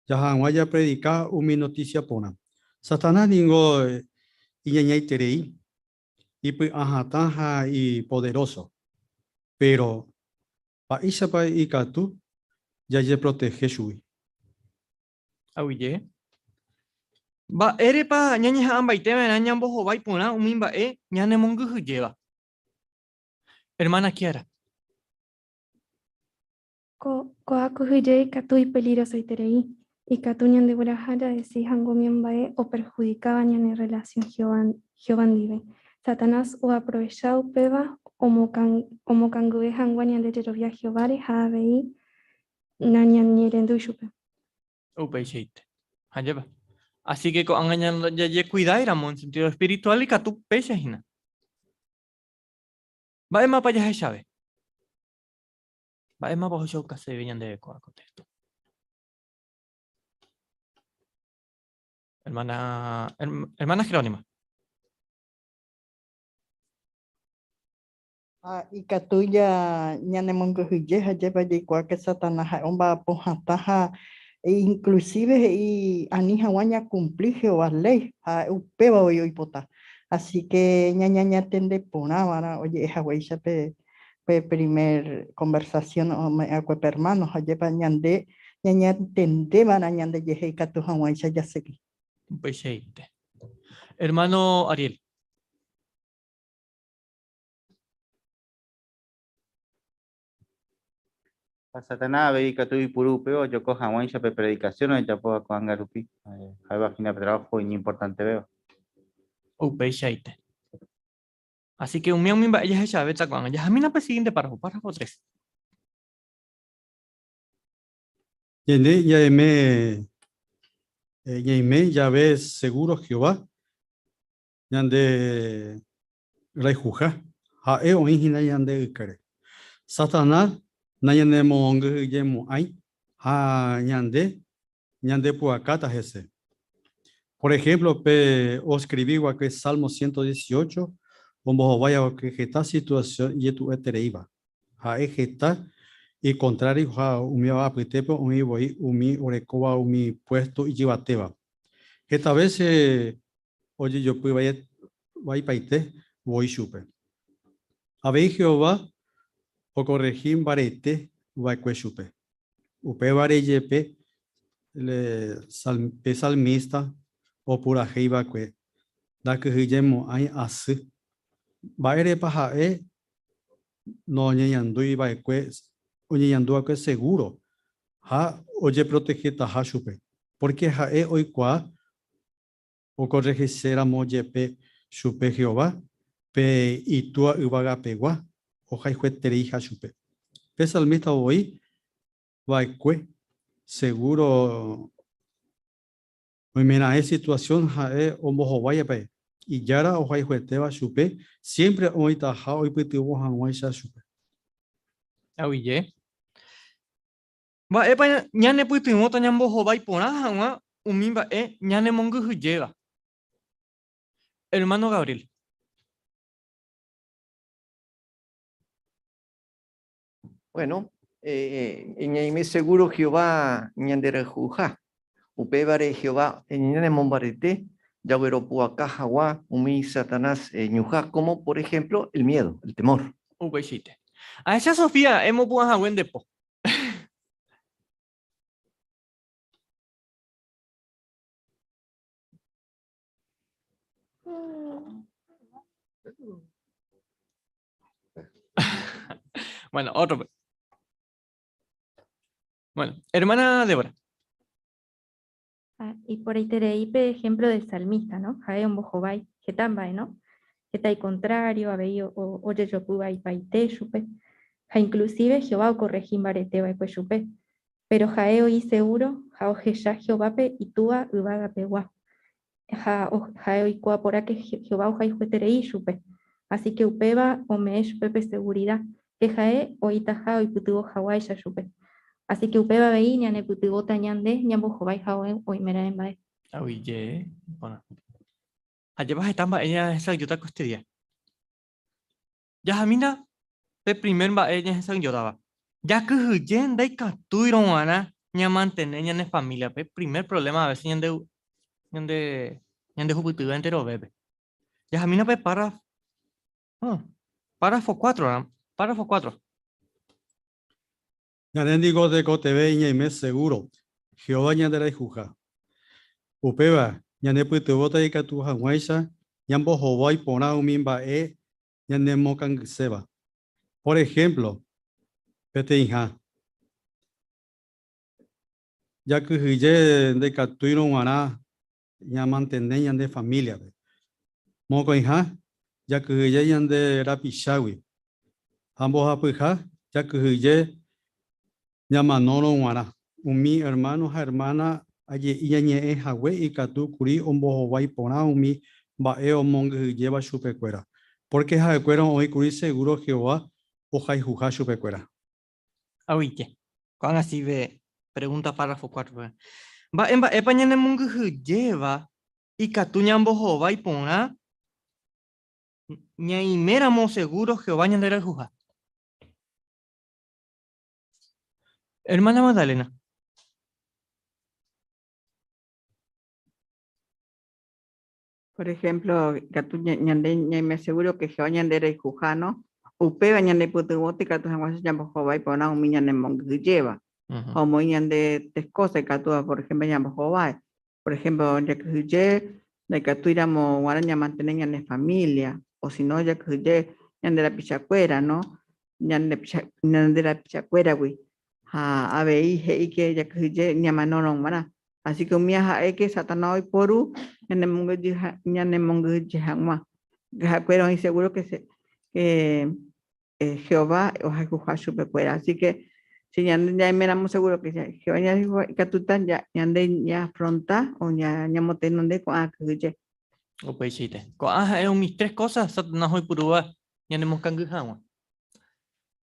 hag̃ua japredika umi notísia porã. Satanás ningo iñañaiterei, ipy'ahatã ha ipoderóso. Péro, mba'éichapa ikatu jajeprotehe chugui? Aguyje. Mba'érepa ñañeha'ãmbaite va'erã ñambohovái porã umi mba'e ñanemongyhyjéva? Hermana Kiara. Ko ko'a kyhyje ikatu ipeligrosoiterei, ikatu ñandegueraha jadesi hag̃ua umi mba'e operhudikáva ñane rrelasión Jehová ndive. Satanás oaprovecha upéva omokangyve hag̃ua ñande jerovia Jehováre ha avei nañañe'ẽrendúi chupe. Upeichaite. Ajépa. Así que ko'ág̃a jajekuidáiramo en sentido espiritual ikatu péicha hína. Mba'émapa jahechave? Mba'émapa ohechaukaseve ñandéve ko'ã ko texto? Hermana, hermana Jerónima. Ha ikatu ja ñanemongyhyje ha jepa jaikuaa ke Satanás ha'e omba'apo hatã ha inclusive he'i ani hag̃ua ñakumpli Jehová léi ha upéva voi oipota. Así que ñañañatende porã va'erã oje'e haguéicha pe pe primer conversación ome'ẽakue pe hermano ha jepa ñande ñañantende va'erã ñandejehe ikatu hag̃uáicha jasegi. Upeichaite. Hermano Ariel. Ha Satanás avei ikatu oipuru upéva ojoko hag̃uáicha pe predikasión ojejapóva ko'ág̃a rupi, ha'éva hína pe traváho iñimportantevéva. Upeichaite. Así que umi umi mba'e jahechavéta ko'ág̃a. Jahamína pe siguiente párrafo, párrafo 3. Ñande ñaime ñaime jave seguro Jehová ñande rayhuha, ha'e oĩ hína ñande ykére. Satanás nañanemongyhyjemo'ãi ha ñande ñandepu'akáta hese. Por ejemplo, pe oskrivi va'ekue Salmo 118 ombohovái va'ekue heta situasión ijetu'uetereíva. Ha'e heta ikontrário ha umíva apytépe oĩ voi umi orekóva umi puésto ijyvatéva. Heta vése ojejopy vaipaite voi chupe. Avei Jehová okorrehi mbarete va'ekue chupe. Upévare jepe pe salmísta opurahéi va'ekue, Ndakyhyjemo'ãi asy. Mba'érepa ha'e noñeñandúi va'ekue oñeñandu va'ekue segúro ha ojeprotehetaha chupe? Pórke ha'e oikuaa Okorrehiséramo jepe chupe Jehová, pe Itúa yvagapegua, ohayhuetereiha chupe. Pe salmísta voi va'ekue segúro oimeraẽ situasión ha'e ombohováivape, Ijára ohayhuetéva chupe siémpre oĩtaha oipytyvõ hag̃uáicha chupe. Aguyje. Mba'épa ñanepytyvõta ñambohovái porã hag̃ua umi mba'e ñanemongyhyjéva? Ermáno Gabriel. Bueno, ñaime seguro Jehová ñanderayhuha. Upévare Jehová ñanemombarete jagueropu'aka hag̃ua umi Satanás ñuhã, como por ejemplo el miedo, el temor. Upeichaite. Ahecha Sofía emopu'ã hague nde po. Bueno, otro. Bueno, hermana Débora. Ah, iporãiterei pe ejemplo del salmista, no? Ha'e ombohovái heta mba'e, no? Heta icontrario, avei ojejopy vaipaite chupe. Ha inclusive Jehová okorrehi mbarete va'ekue chupe. Péro ha'e oĩ segúro ha ohecha Jehovápe Itúa yvagapegua. Ha ha'e oikuaa porã ke Jehová ohayhueterei chupe. Así ke upéva ome'ẽ chupe pe segurida ke ha'e oĩtaha oipytyvõ haguáicha chupe. Así ke upéva avei ñanepytyvõta ñande ñambohovái hague oimeraẽ mba'e. Aguyje iporã. Ajépa heta mba'e ñahesa'ỹijóta ko este día. Jahamína pe primer mba'e ñahesa'ỹijótava. Jakyhyje ndaikatúirõ g̃uarã ñamantene ñane familia-pe, primer problema a veces ñande ñande ñandehupytyve enterovépe. Jahamína pe párrafo párrafo 4, párrafo 4. Ñande niko tekotevẽ ñaime segúro Jehová ñanderayhuha. Upéva ñanepytyvõta ikatu hag̃uáicha ñambohovái porã umi mba'e ñanemokangyséva. Pór ehémplo, peteĩha, jakyhyje ndaikatúirõ g̃uarã ñamantene ñande famíliape. Mokõiha, jakyhyje ñande rapichágui. Ha mbohapyha, jakyhyje ñamanórõ g̃uarã. Umi ermáno ha ermána aje'i ñañe'ẽ hague ikatu kuri ombohovái porã umi mba'e omongyhyjéva chupekuéra, pórke ha'ekuéra oĩ kuri segúro Jehová ohayhuha chupekuéra. Aguyje. Ko'ág̃a sive pregunta párrafo cuatro-pe. Mba'e mba'épa ñanemongyhyjéva ikatu ñambohovái porã ñaiméramo segúro Jehová ñanderayhuha? Hermana Magdalena. Por ejemplo, ikatu ñande ñaime seguro que Jehová ñanderayhuha, no? Upéva ñanepytyvõta ikatu hag̃ua ñambohovái porã umi ñanemongyhyjéva. Ha omoĩ ñande tres cosas ikatúva, por ejemplo, ñambohovái. Por ejemplo, jakyhyje ndaikatúiramo g̃uarã ñamantene ñane familia, o si no jakyhyje ñande rapichakuéra, no? Ñande ñande rapichakuéragui. Ha avei he'i que jakyhyje ñamanórõ g̃uarã. Así que umíva ha'e que Satanás oiporu ñanemongyhyje hag̃ua. Ha'ekuéra oĩ seguro que se, que Jehová ohayhuha chupekuéra. Así que si ñande ñaiméramo seguro que Jehová ñahayhuha, ikatúta ñande ñaafronta o ñamotenonde ko'ã kyhyje. Upeichaite. Ko'ã ha'e umi tres cosas Satanás oipurúva ñanemokangy hag̃ua.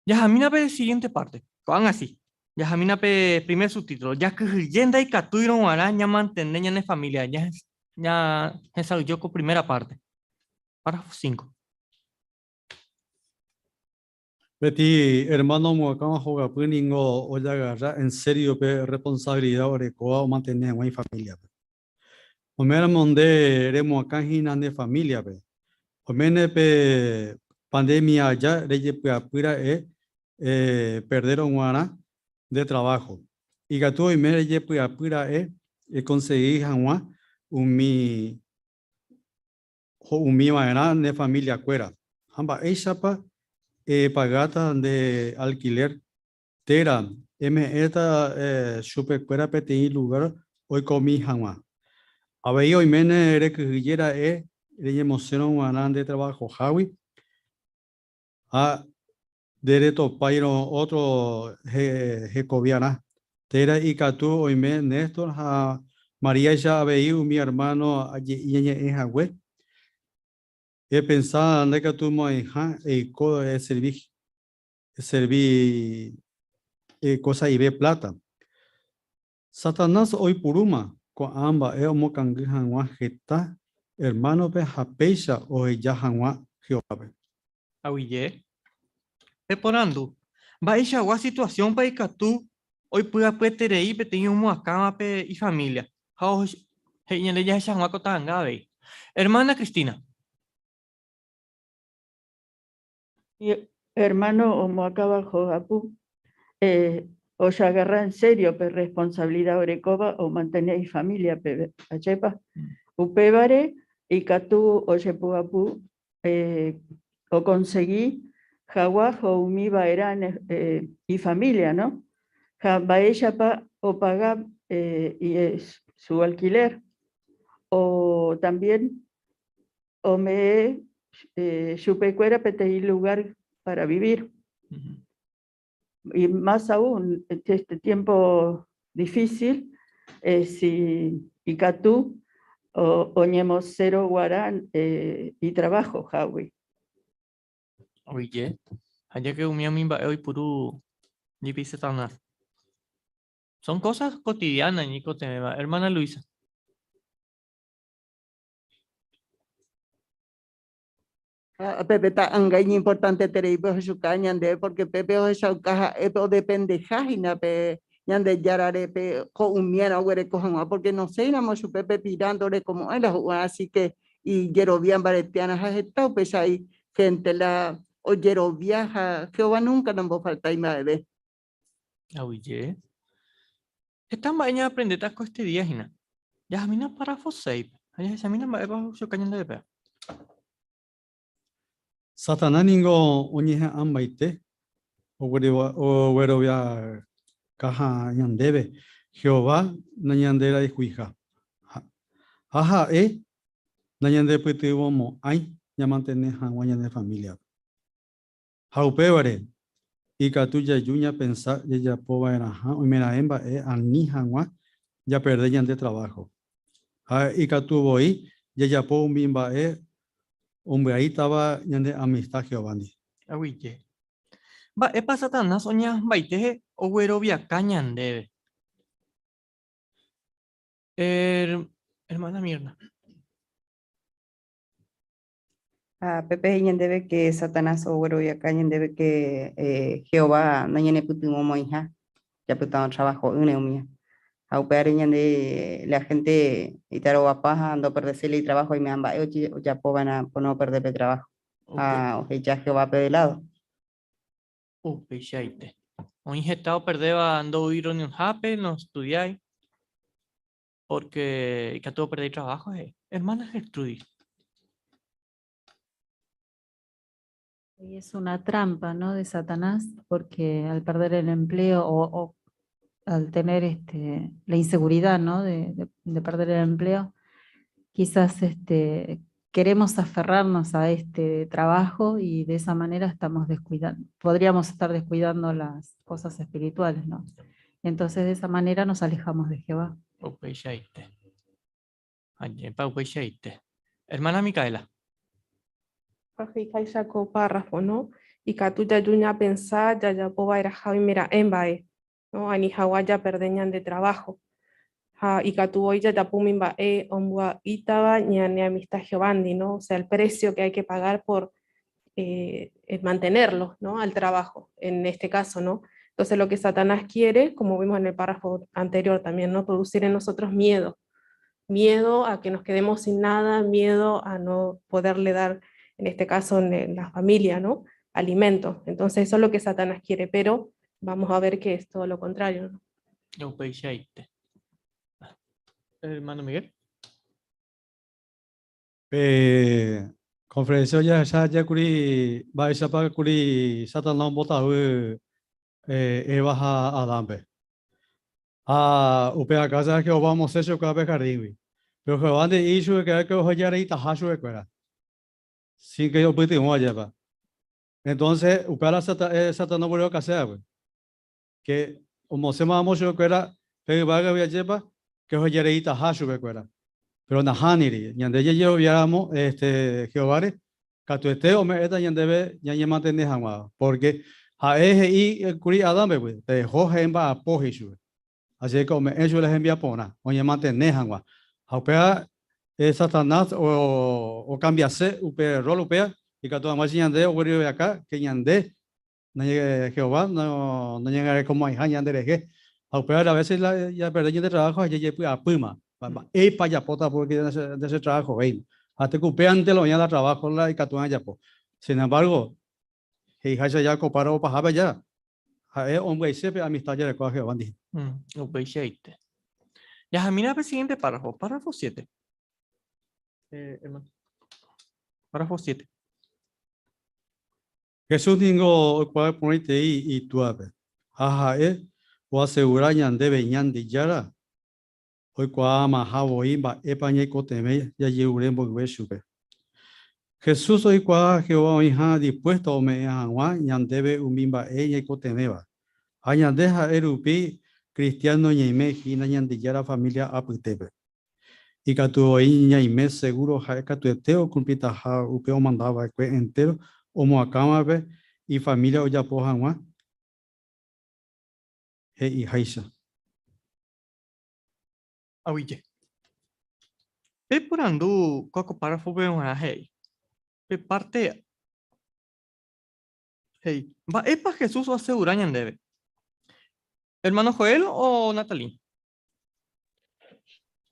Jahamína pe siguiente parte. Ko'ág̃a si. Jahamína pe primer subtítulo. Jakyhyje ndaikatúirõ g̃uarã ñamantene ñane familia. Ñahesa'ỹijo ko primera parte. Párrafo 5. Peteĩ ermáno omoakãva hogapy ningo ojagarra en sério pe rresponsavilida orekóva omantene hag̃ua ifamíliape. Oiméramo nde remoakã hína ne famíliape, oiméne pe pandémia aja rejepy'apy ra'e perdérõ g̃uarã nde traváho. Ikatu oime rejepy'apy ra'e ekonsegi hag̃ua umi ho'umi va'erã ne familiakuéra ha mba'éichapa epagáta nde alkilér térã eme'ẽta chupekuéra peteĩ lugár oikomi hag̃ua. Avei oiméne rekyhyje ra'e reñemosẽrõ g̃uarã nde travahohágui ha nde retopáirõ ótro hekoviarã. Térã ikatu oime Néstor ha Maríaicha avei umi ermáno aje'i ñañe'ẽ hague. Epensa ndaikatumo'ãiha eiko eservi eservi kosa'ive pláta. Satanás oipurúma ko'ã mba'e omokangy hag̃ua heta ermánope ha péicha oheja hag̃ua Jehovápe. Aguyje. Peporandu, Mba'eichagua situasiónpa ikatu oipy'apyeterei peteĩ omoakãvape ifamília ha he'i ñande jahecha hag̃ua ko ta'anga avei? Ermána Cristina. Hermano omoakãva hogapu ojagarra en serio pe responsabilidad orekóva omantene ifamiliape, ajépa? Upévare ikatu ojepo'apu okonsegi hag̃ua ho'umi va'erã ifamilia, no? Ha mba'éichapa opaga su alquiler o también ome'ẽ chupekuéra peteĩ lugar para vivir. Y más aún, este tiempo difícil, si ikatu oñemosẽrõ g̃uarã itrabajo hágui. Oye, ha que umi umi mba'e oipuru jepi Satanás. Son cosas cotidianas, ñaikotevẽva. Hermana Luisa. Ha pépe ta'anga iñimportantetereipe ohechuka ñandéve porque pépe ohechauka ha'épe odependeha hína pe Ñandejárare pe ho'umiérã oguereko hag̃ua porque nosẽiramo chupe pe pira ndorekomo'ãi la ho'u'arã así que ijerovia mbarete'arã ha heta upéicha gente la ojerovia ha Jehová nunca nombofaltái mba'eve. Aguyje. Heta mba'e ñaaprendéta ko este día hína. Jahamína párrafo 6-pe ha jahechamína mba'épa ohechuka ñandéve péva. Satanás ningo oñeha'ãmbaite ogueroviakaha ñandéve Jehová nañanderayhuiha. Ha ha'e nañandepytyvõmo'ãi ñamantene hag̃ua ñane famíliape. Ha upévare, ikatu jaju ñapensa jajapo va'erãha oimeraẽ mba'e ani hag̃ua japerde ñande traváho. Ha ikatu voi jajapo umi mba'e ombyaítava ñane amista Jehovándi. Aguyje. Mba'épa Satanás oñe'ãmbaite ogueroviaka ñandéve? Hermana Mirna. Ha pépe he'i ñandéve ke Satanás ogueroviaka ñandéve ke Jehová nañanepytyvõmo'ãiha japytárõ trabajo'ỹre umía. Ha upévare ñande la gente itarovapa ha ndoperdeséi la itrabajo oimeha mba'e ojapo va'erã pono operde pe trabajo ha oheja Jehovápe de lado. Upeichaite. Oĩ heta operdéva ndoúi reunionhápe, nostudiái, Porque ikatu operde itrabajo he'i. Hermana Gertrudis. Y es una trampa, ¿no? de Satanás, porque al perder el empleo o al tener la inseguridad, ¿no? de perder el empleo, quizás queremos aferrarnos a este trabajo y de esa manera estamos descuidando, podríamos estar descuidando las cosas espirituales, ¿no? Entonces de esa manera nos alejamos de Jehová. Upeichaite. Ajépa upeichaite. Hermana Micaela. He'iháicha ko párrafo, no? Ikatu jaju ñapensa jajapo va'erãha oimera'ẽ mba'e, no? Ani hag̃ua japerde ñande trabajo. Ha ikatu voi jajapo umi mba'e ombya'ítava ñane amistad Jehovándi, no? O sea, el precio que hay que pagar por mantenerlo, ¿no? Al trabajo, en este caso, ¿no? Entonces lo que Satanás quiere, como vimos en el párrafo anterior también, ¿no? Producir en nosotros miedo, miedo a que nos quedemos sin nada, miedo a no poderle dar, en este caso en la familia, ¿no? Alimento. Entonces eso es lo que Satanás quiere, pero vamos a ver que es todo lo contrario, ¿no? Upeichaite. Hermano Miguel. Pe conferencia jahecha aja kuri mba'éichapa kuri Satanás ombotavy Eva ha Adánpe. Ha upe akása Jehová omosẽ chupekuéra pe jardíngui. Péro Jehová nde'íri chupekuéra ke ohejareitaha chupekuéra, sin ke opytyvõ ajépa. Entonces, upéva la Satanás ogueroviakase va'ekue, ke omosẽma ramo chupekuéra pe yvágagui ajépa, ke ohejareitaha chupekuéra. Péro nahániri, ñande jajeroviáramo este Jehováre, katuete ome'ẽta ñandéve ñañemantene hag̃ua, pórke ha'e he'i kuri Adánpe, pues, tereho hemba'apo he'i chupe. Así que ome'ẽ chupe la hembiaporã, oñemantene hag̃ua. Ha upéva Satanás okambiase upe rol upéva, ikatu hag̃ua che ñande ogueroviaka ke ñande Jehová noñangarekomo'ãiha ñanderehe. Ha upévare a veces la japerde ñande trabajo ha jajepy'apýma. Mba'épa ajapóta porque ndachetrabajovéima. Ha tekopéante la oĩva la trabajo la ikatu'ã ajapo. Sin embargo, He'iháicha ja ko párrafo pahápe aja, ha'e ombyaise pe amistad jarekóva Jehová ndive. Upeichaite. Jahamína pe siguiente párrafo, párrafo 7. Eh, hermano. Párrafo 7. Jesús ningo oikuaa porãitei Itúape, ha ha'e oasegura ñandéve Ñandejára oikuaamaha voi mba'épa ñaikotevẽ jajerure mboyve chupe. Jesús oikuaa Jehová oĩha dispuesto ome'ẽ hag̃ua ñandéve umi mba'e ñaikotevẽva. Ha ñande ha'e rupi kristiáno ñaime hína Ñandejára família apytépe. Ikatu voi ñaime segúro ha'e katuete okumplitaha upe omanda va'ekue entéro omoakãvape ifamília ojapo hag̃ua he'iháicha. Aguyje. Pe porandu ko ko párrafope g̃uarã he'i, pe párte he'i, Mba'épa Jesús oasegura ñandéve? Ermáno Joel o Natalie?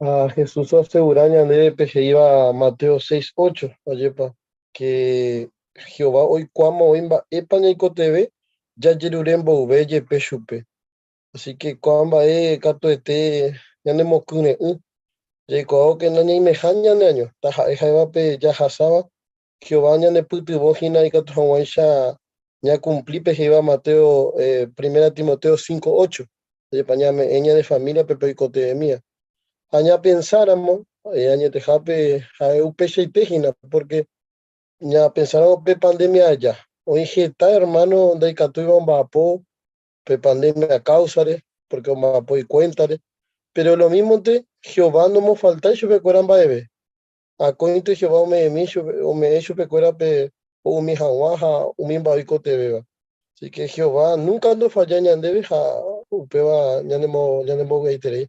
Ha Jesús oasegura ñandéve pe he'íva Mateo 6, 8, ajépa, ke Jehová oikuaáma oĩ mba'épa ñaikotevẽ jajerure mboyve jepe chupe. Así que ko'ã mba'e katuete ñanemokyre'ỹ, jaikuaávo nañaimeha ñaneaño, taha'e ha'éva pe jahasáva, Jehová ñanepytyvõ hína ikatu hag̃uáicha ñakumpli pe he'íva Mateo, Primera Timoteo 5, 8, ajépa ñame'ẽ ñane familia-pe pe oikotevẽmíva. Ha ñapensáramo, añetehápe ha'e upeichaite hína, porque ñapensáramo pe pandemia aja, oĩ heta hermano ndaikatúiva omba'apo pe pandemia káusare, pórke omba'apo ikuéntare. Péro lomímonte Jehová nomofaltái chupekuéra mba'eve. Akóinte Jehová ome'ẽmi chupe, ome'ẽ chupekuéra pe ho'umi hag̃ua ha umi mba'e oikotevẽva. Así ke Jehová núnka ndofallái ñandéve ha upéva ñanemo, ñanembovy'aiterei.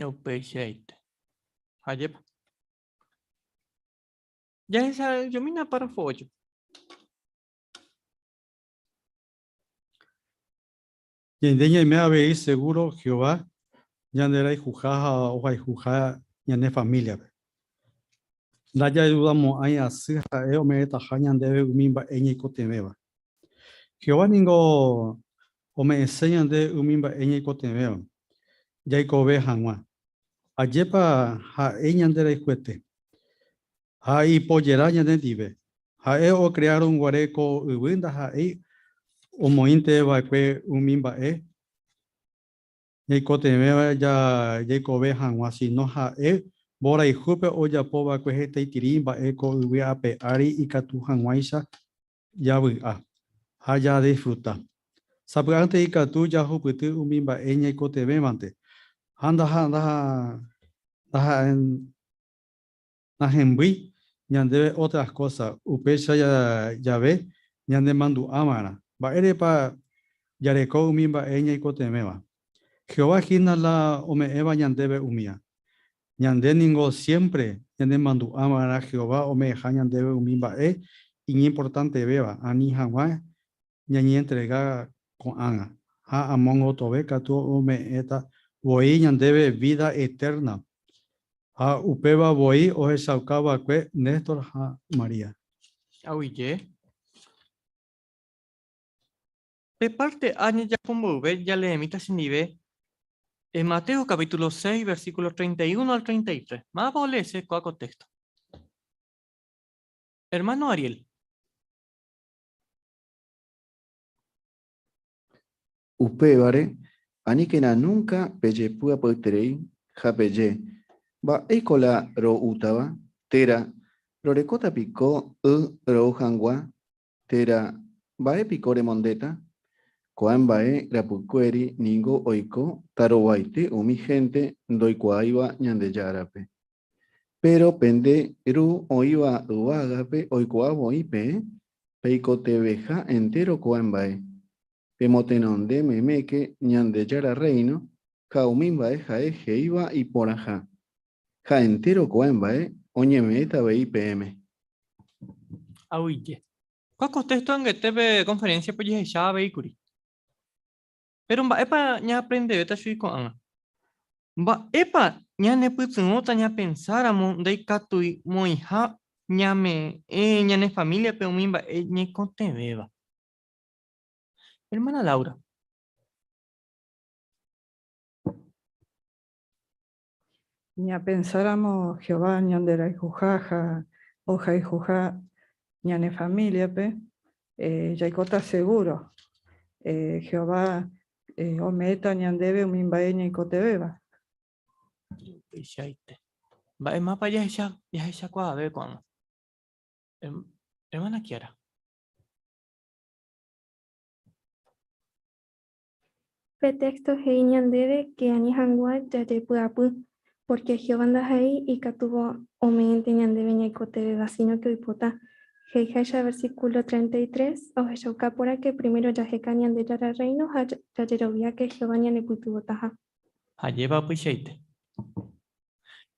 Upeichaite. Ajépa. Jahechajomína párrafo 8. Ñande ñaime avei segúro Jehová ñanderayhuha ha ohayhuha ñane famíliape. Ndajadudamo'ãi asy ha'e ome'ẽtaha ñandéve umi mba'e ñaikotevẽva. Jehová ningo ome'ẽse ñande umi mba'e ñaikotevẽva jaikove hag̃ua. Ajépa ha'e ñanderayhuete ha ipojera ñanendive. Ha'e okreárõ guare ko yvy ndaha'éi omoĩnte va'ekue umi mba'e ñaikotevẽva jaikove hag̃ua, síno ha'e mborayhúpe ojapo va'ekue hetaiterei mba'e ko yvy ape ári ikatu hag̃uáicha javy'a ha jadisfruta. Sapy'ánte ikatu jahupyty umi mba'e ñaikotevẽvante ha Nahembýi ñandéve otras kósa, upéicha jave ñanemandu'ava'erã. Mba'érepa jareko umi mba'e ñaikotevẽva? Jehová hína la ome'ẽva ñandéve umía. Ñande ningo siémpre ñanemandu'ava'erã Jehová ome'ẽha ñandéve umi mba'e iñimportantevéva ani hag̃ua ñañentrega ko'ág̃a, ha amo gotove katu ome'ẽta voi ñandéve vída etérna. Ha upéva voi ohechauka va'ekue Néstor ha María. Aguyje. Pe párte A ñajapo mboyve jaleemíta chendive en Mateo capítulo 6, versículo 31 al 33. Mávapa oleese ko'ã ko téxto? Ermáno Ariel. Upévare, aníkena núnka pejepy'apyterei ha peje, Mba'éiko la ro'útava? Térã, Rorekóta piko y ro'u hag̃ua? Térã, Mba'e piko remondéta? Ko'ã mba'e rapykuéri ningo oiko tarovaite umi hénte ndoikuaáiva Ñandejárape. Péro pende Ru oĩva yvágape oikuaa voi peẽ peikotevẽha entéro ko'ã mba'e. Pemotenonde meméke Ñandejára Rréino ha umi mba'e ha'e he'íva iporãha, ha entéro ko'ã mba'e oñeme'ẽta avei peẽme. Aguyje. Ko kontexto angete pe conferencia-pe ojehecha avei kuri. Péro mba'épa ñaaprendevéta chugui ko'ág̃a? Mba'épa ñanepytyvõta ñapensáramo ndaikatumoĩha Ñame'ẽ ñane familia-pe umi mba'e ñaikotevẽva. Hermana Laura. Ñapensáramo Jehová ñanderayhuha ha ohayhuha ñane famíliape, jaikóta segúro Jehová ome'ẽta ñandéve umi mba'e ñaikotevẽva. Upeichaite. Mba'e mápa jahecha jahechakuaave ko'ág̃a. Hermana Kiara. Pe téxto he'i ñandéve ke ani hag̃ua jajepy'apy, pórke Jehová ndaha'éi ikatúva ome'ẽnte ñandéve ñaikotevẽva, síno ke oipota. He'iháicha versíkulo 33, ohechauka porã ke primero jaheka Ñandejára Rréino ha jajerovia ke Jehová ñanepytyvõtaha. Ajépa upeichaite.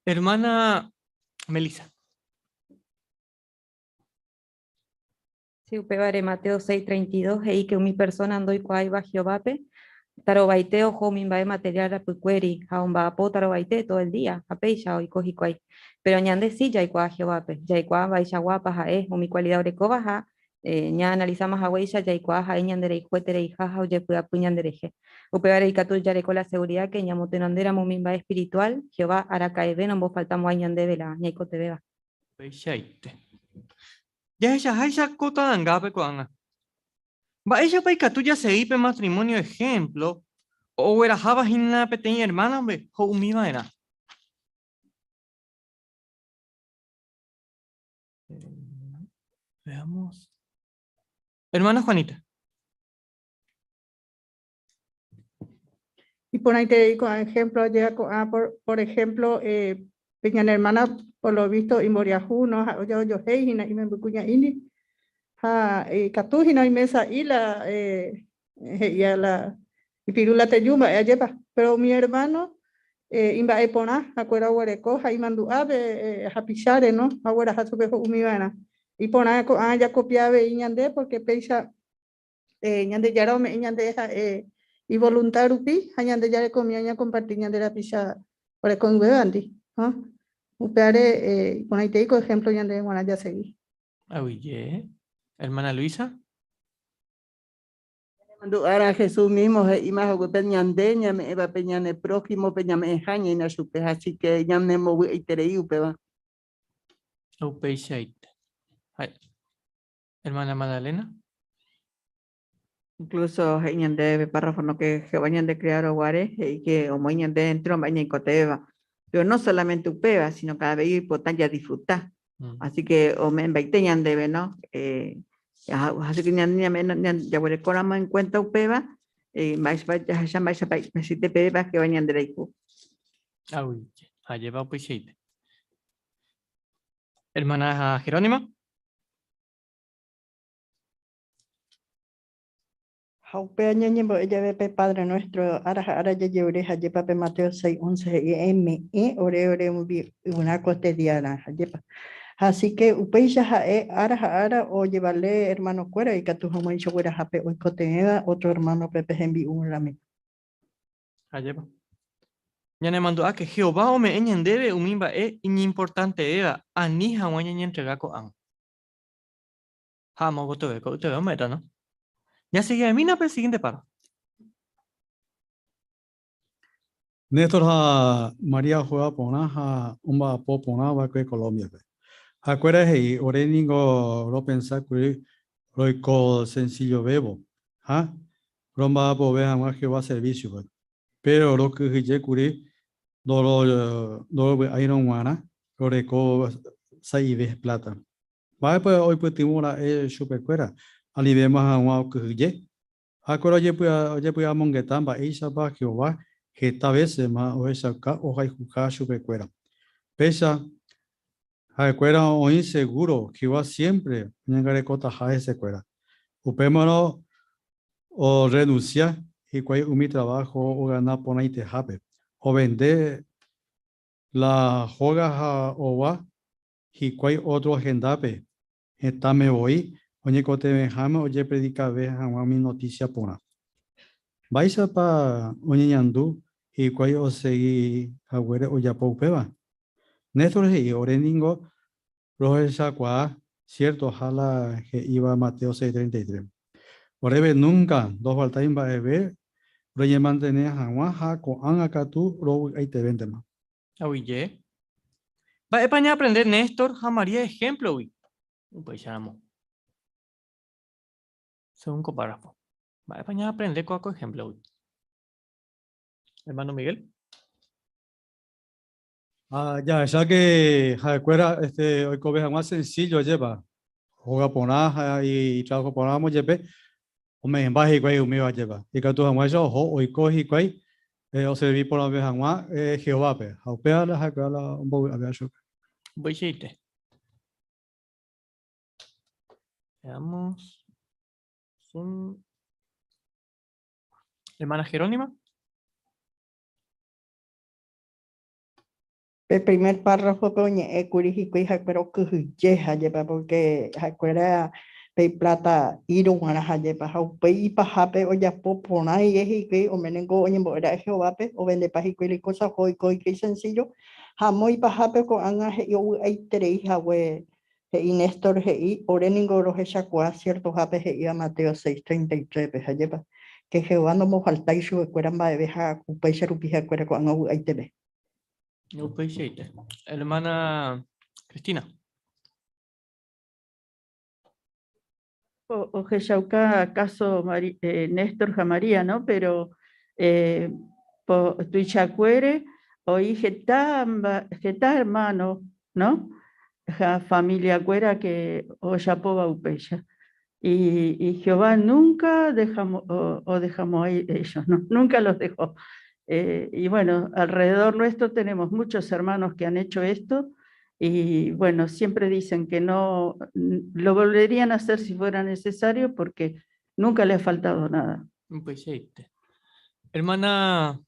Hermana Melissa. Sí, upévare Mateo 6:32 he'i ke umi persóna ndoikuaáiva Jehovápe, tarovaite oho umi mba'e materiál rapykuéri ha omba'apo tarovaite tódo el día, ha péicha oiko hikuái. Péro ñande si jaikuaa Jehovápe, jaikuaa mba'eichaguápa ha'e, umi kualida orekóva ha ñaanalisáma haguéicha jaikuaa ha'e ñanderayhuetereiha ha ojepy'apy ñanderehe. Upévare ikatu jareko la segurida ke ñamotenondéramo umi mba'e espirituál, Jehová araka'eve nombofaltamo'ãi ñandéve la ñaikotevẽva. Upeichaite. Jahechaháicha ko ta'angápe ko'ág̃a. Mba'éichapa ikatu jasegi pe matrimónio ehémplo ogueraháva hína peteĩ ermánape ho'umi va'erã? Veamos. Hermana Juanita. Iporãiterei ko'ã ejemplo ajéva ko'ã, por, por ejemplo, eh, pe ñane hermana por lo visto imboriahu, no, ha ojohéi hína imembykuña'índi, ha ikatu hína oime sa'i la eh, he'ía la ipiru la teju mba'e ajépa, pero umi hermano eh, imba'e porã hakuéra oguereko ha imandu'a pe eh, hapicháre, no, ha ogueraha chupe ho'umi va'erã. Iporã ko'ã jakopia avei ñande porque péicha Ñandejára ome'ẽ ñande ha'e ivolunta rupi ha ñande jarekomíva ñakomparti ñande rapicha oreko'ỹvévandi. Ha? Upévare iporãitei ko ejemplo ñandéve g̃uarã jasegi. Aguyje. Hermana Luisa. Ñanemandu'ára Jesús mismo he'íma haguépe ñande ñame'ẽva pe ñane prójimo-pe ñame'ẽha ñaína chupe, así que ñanembovy'aiterei upéva. Upeichaite. Hermana Magdalena. Incluso he'i ñandéve pe párrafo no que Jehová ñande crearon guare, he'i que omoĩ ñande entero mba'e ñaikotevẽva. Pero no solamente upéva, sino que avei oipota jadisfruta. Así que ome'ẽmbaite ñandéve, no? Eh, así que ñande ñame'ẽ jaguerekóramo en cuenta upéva, eh, mba'éichapa jahecha mba'éichapa ipahaite pevépa Jehová ñanderayhu. Aguyje, ajépa upeichaite. Hermana Jerónima. Ha upéva ñañembo'e jave pe Padre Nuestro ára ha ára jajeure hajépa pe Mateo 6:11 he'i eme'ẽ ore ore yvyrã koestediarã hajépa. Así que upéicha ha'e ára ha ára ojevale hermano-kuéra ikatu hag̃uáicha ogueraha pe oikotevẽva otro hermano-pe pe hembi'urãme. Ajépa. Ñanemandu'áke, Jehová ome'ẽ ñandéve umi mba'e iñimportantevéva ani hag̃ua ñañentrega ko'ág̃a. Ha amo gotyove, ko'yteve ome'ẽta, no? Jasegiamína pe siguiente párrafo. Néstor ha María ojuega porã ha omba'apo porã va'ekue Colómbiape. Ha'ekuéra he'i, Ore ningo ropensa kuri roiko sensillovévo ha romba'apove hag̃ua Jehová servísiope. Péro rokyhyje kuri ndorovy'áirõ g̃uarã roreko sa'ive pláta. Mba'épa oipytyvõ ra'e chupekuéra anivéma hag̃ua okyhyje? Ha'ekuéra ojepy'amongeta mba'éichapa Jehová heta vésema ohechauka ohayhuha chupekuéra. Péicha ha'ekuéra oĩ segúro Jehová siémpre oñangarekotaha hesekuéra. Upémarõ orrenunsia hikuái umi traváho ogana porãitehápe, ovende la hóga ha ova hikuái ótro hendápe hetãme voi oñekotevẽháme ojepredikave hag̃ua umi notísia porã. Mba'éichapa oñeñandu hikuái osegi haguére ojapo upéva? Néstor he'i, Ore ningo Rohechakuaa ciertoha la he'íva Mateo 6:33. Oréve nunca ndofaltái mba'eve roñemantene hag̃ua ha ko'ág̃a katu rovy'aitevéntema. Aguyje. Mba'épa ñaaprende Néstor ha María ehémplogui? Upéicharamo. Según ko párrafo. Mba'épa ñaaprende ko'ã ko ehémplogui? Hermano Miguel. Ha jahecha que ha'ekuéra este, oikove hag̃ua sencillo ajépa, hóga porã ha itrabajo porãramo jepe, ome'ẽmba hikuái umíva ajépa. Ikatu hag̃uáicha oho oiko hikuái eh, oservi porãve hag̃ua eh, Jehovápe. Ha upéva la ha'ekuéra la ombovy'avéva chupe. Upeichaite. Veamos. Zoom. Hermana Jerónima. Pe primer párrafope oñe'ẽkuri hikuái ha'ekuéra okyhyje hajépa, porque ha'ekuéra pe ipláta irũ g̃uarã hajépa, ha upéi ipahápe ojapo porã rire hikuái, oménengo oñembo'e ra'e Jehovápe, ovendepa hikuái la ikosa, oho oiko hikuái sencillo, ha amo ipahápe ko'ág̃a he'i ovy'aiterei hague, he'i Néstor he'i, ore ningo rohechakuaa ciertohápe he'íva Mateo 6:33-pe, hajépa, que Jehová ndombofaltái chupekuéra mba'eve ha upéicha rupi ha'ekuéra ko'ág̃a ovy'aiteve. Upeichaite. Hermana Cristina. Ohechauka caso eh, Néstor ha María, ¿no? Pero eh, po, tuichakuére oĩ heta, heta hermano, ¿no? Ha familiakuéra que ojapóva upéicha. Y, y Jehová nunca dejamos, o, o dejamos ahí ellos, ¿no? Nunca los dejó. Eh, y bueno, alrededor nuestro tenemos muchos hermanos que han hecho esto y bueno, siempre dicen que no lo volverían a hacer si fuera necesario porque nunca le ha faltado nada. Upeichaite. Hermana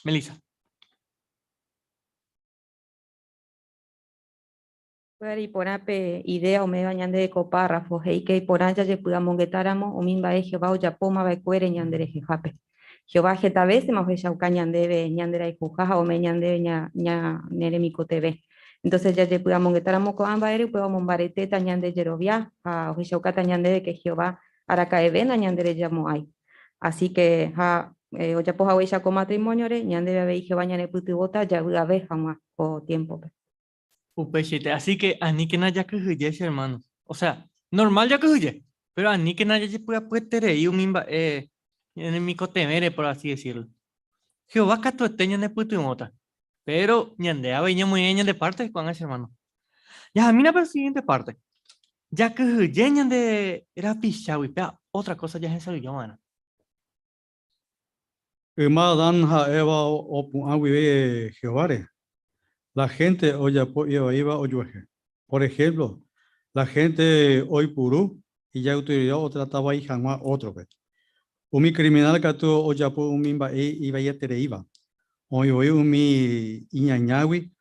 Melissa. Upévare iporã pe idea ome'ẽva ñandéve ko párrafo, he'i ke iporã jajepy'amongetáramo umi mba'e Jehová ojapóma va'ekuére ñande rehehápe. Jehová heta vésema ohechauka ñandéve ñanderayhuha ha ome'ẽ ñandéve ñane remikotevẽ. Entonces jajepy'amongetáramo ko'ã mba'ére upéva omombaretéta ñande jerovia ha ohechaukáta ñandéve ke Jehová araka'eve nañanderejamo'ãi. Así que ha ojapo haguéicha ko matrimóniore, ñandéve avei Jehová ñanepytyvõta javy'ave hag̃ua ko tiémpope. Upeichaite, así que aníkena jakyhyje che hermano. O sea, normal jakyhyje, pero aníkena jajepy'apyeterei umi mba'e ñanemikotevẽre, por así decirlo. Jehová katuete ñanepytyvõta, pero ñande avei ñamoĩve ñande parte ko'ág̃a che hermano. Jahamína pe siguiente parte. Jakyhyje ñande rapichágui, péa otra cosa jahesa'ỹijo va'erã. Yma Adán ha Eva opu'ã guive Jehováre, la hénte ojapo ivaíva ojuehe. Por ehémplo, la hénte oipuru ijautorida otrata vai hag̃ua ótrope. Umi kriminál katu ojapo umi mba'e ivaietereíva. Oĩ voi umi iñañágui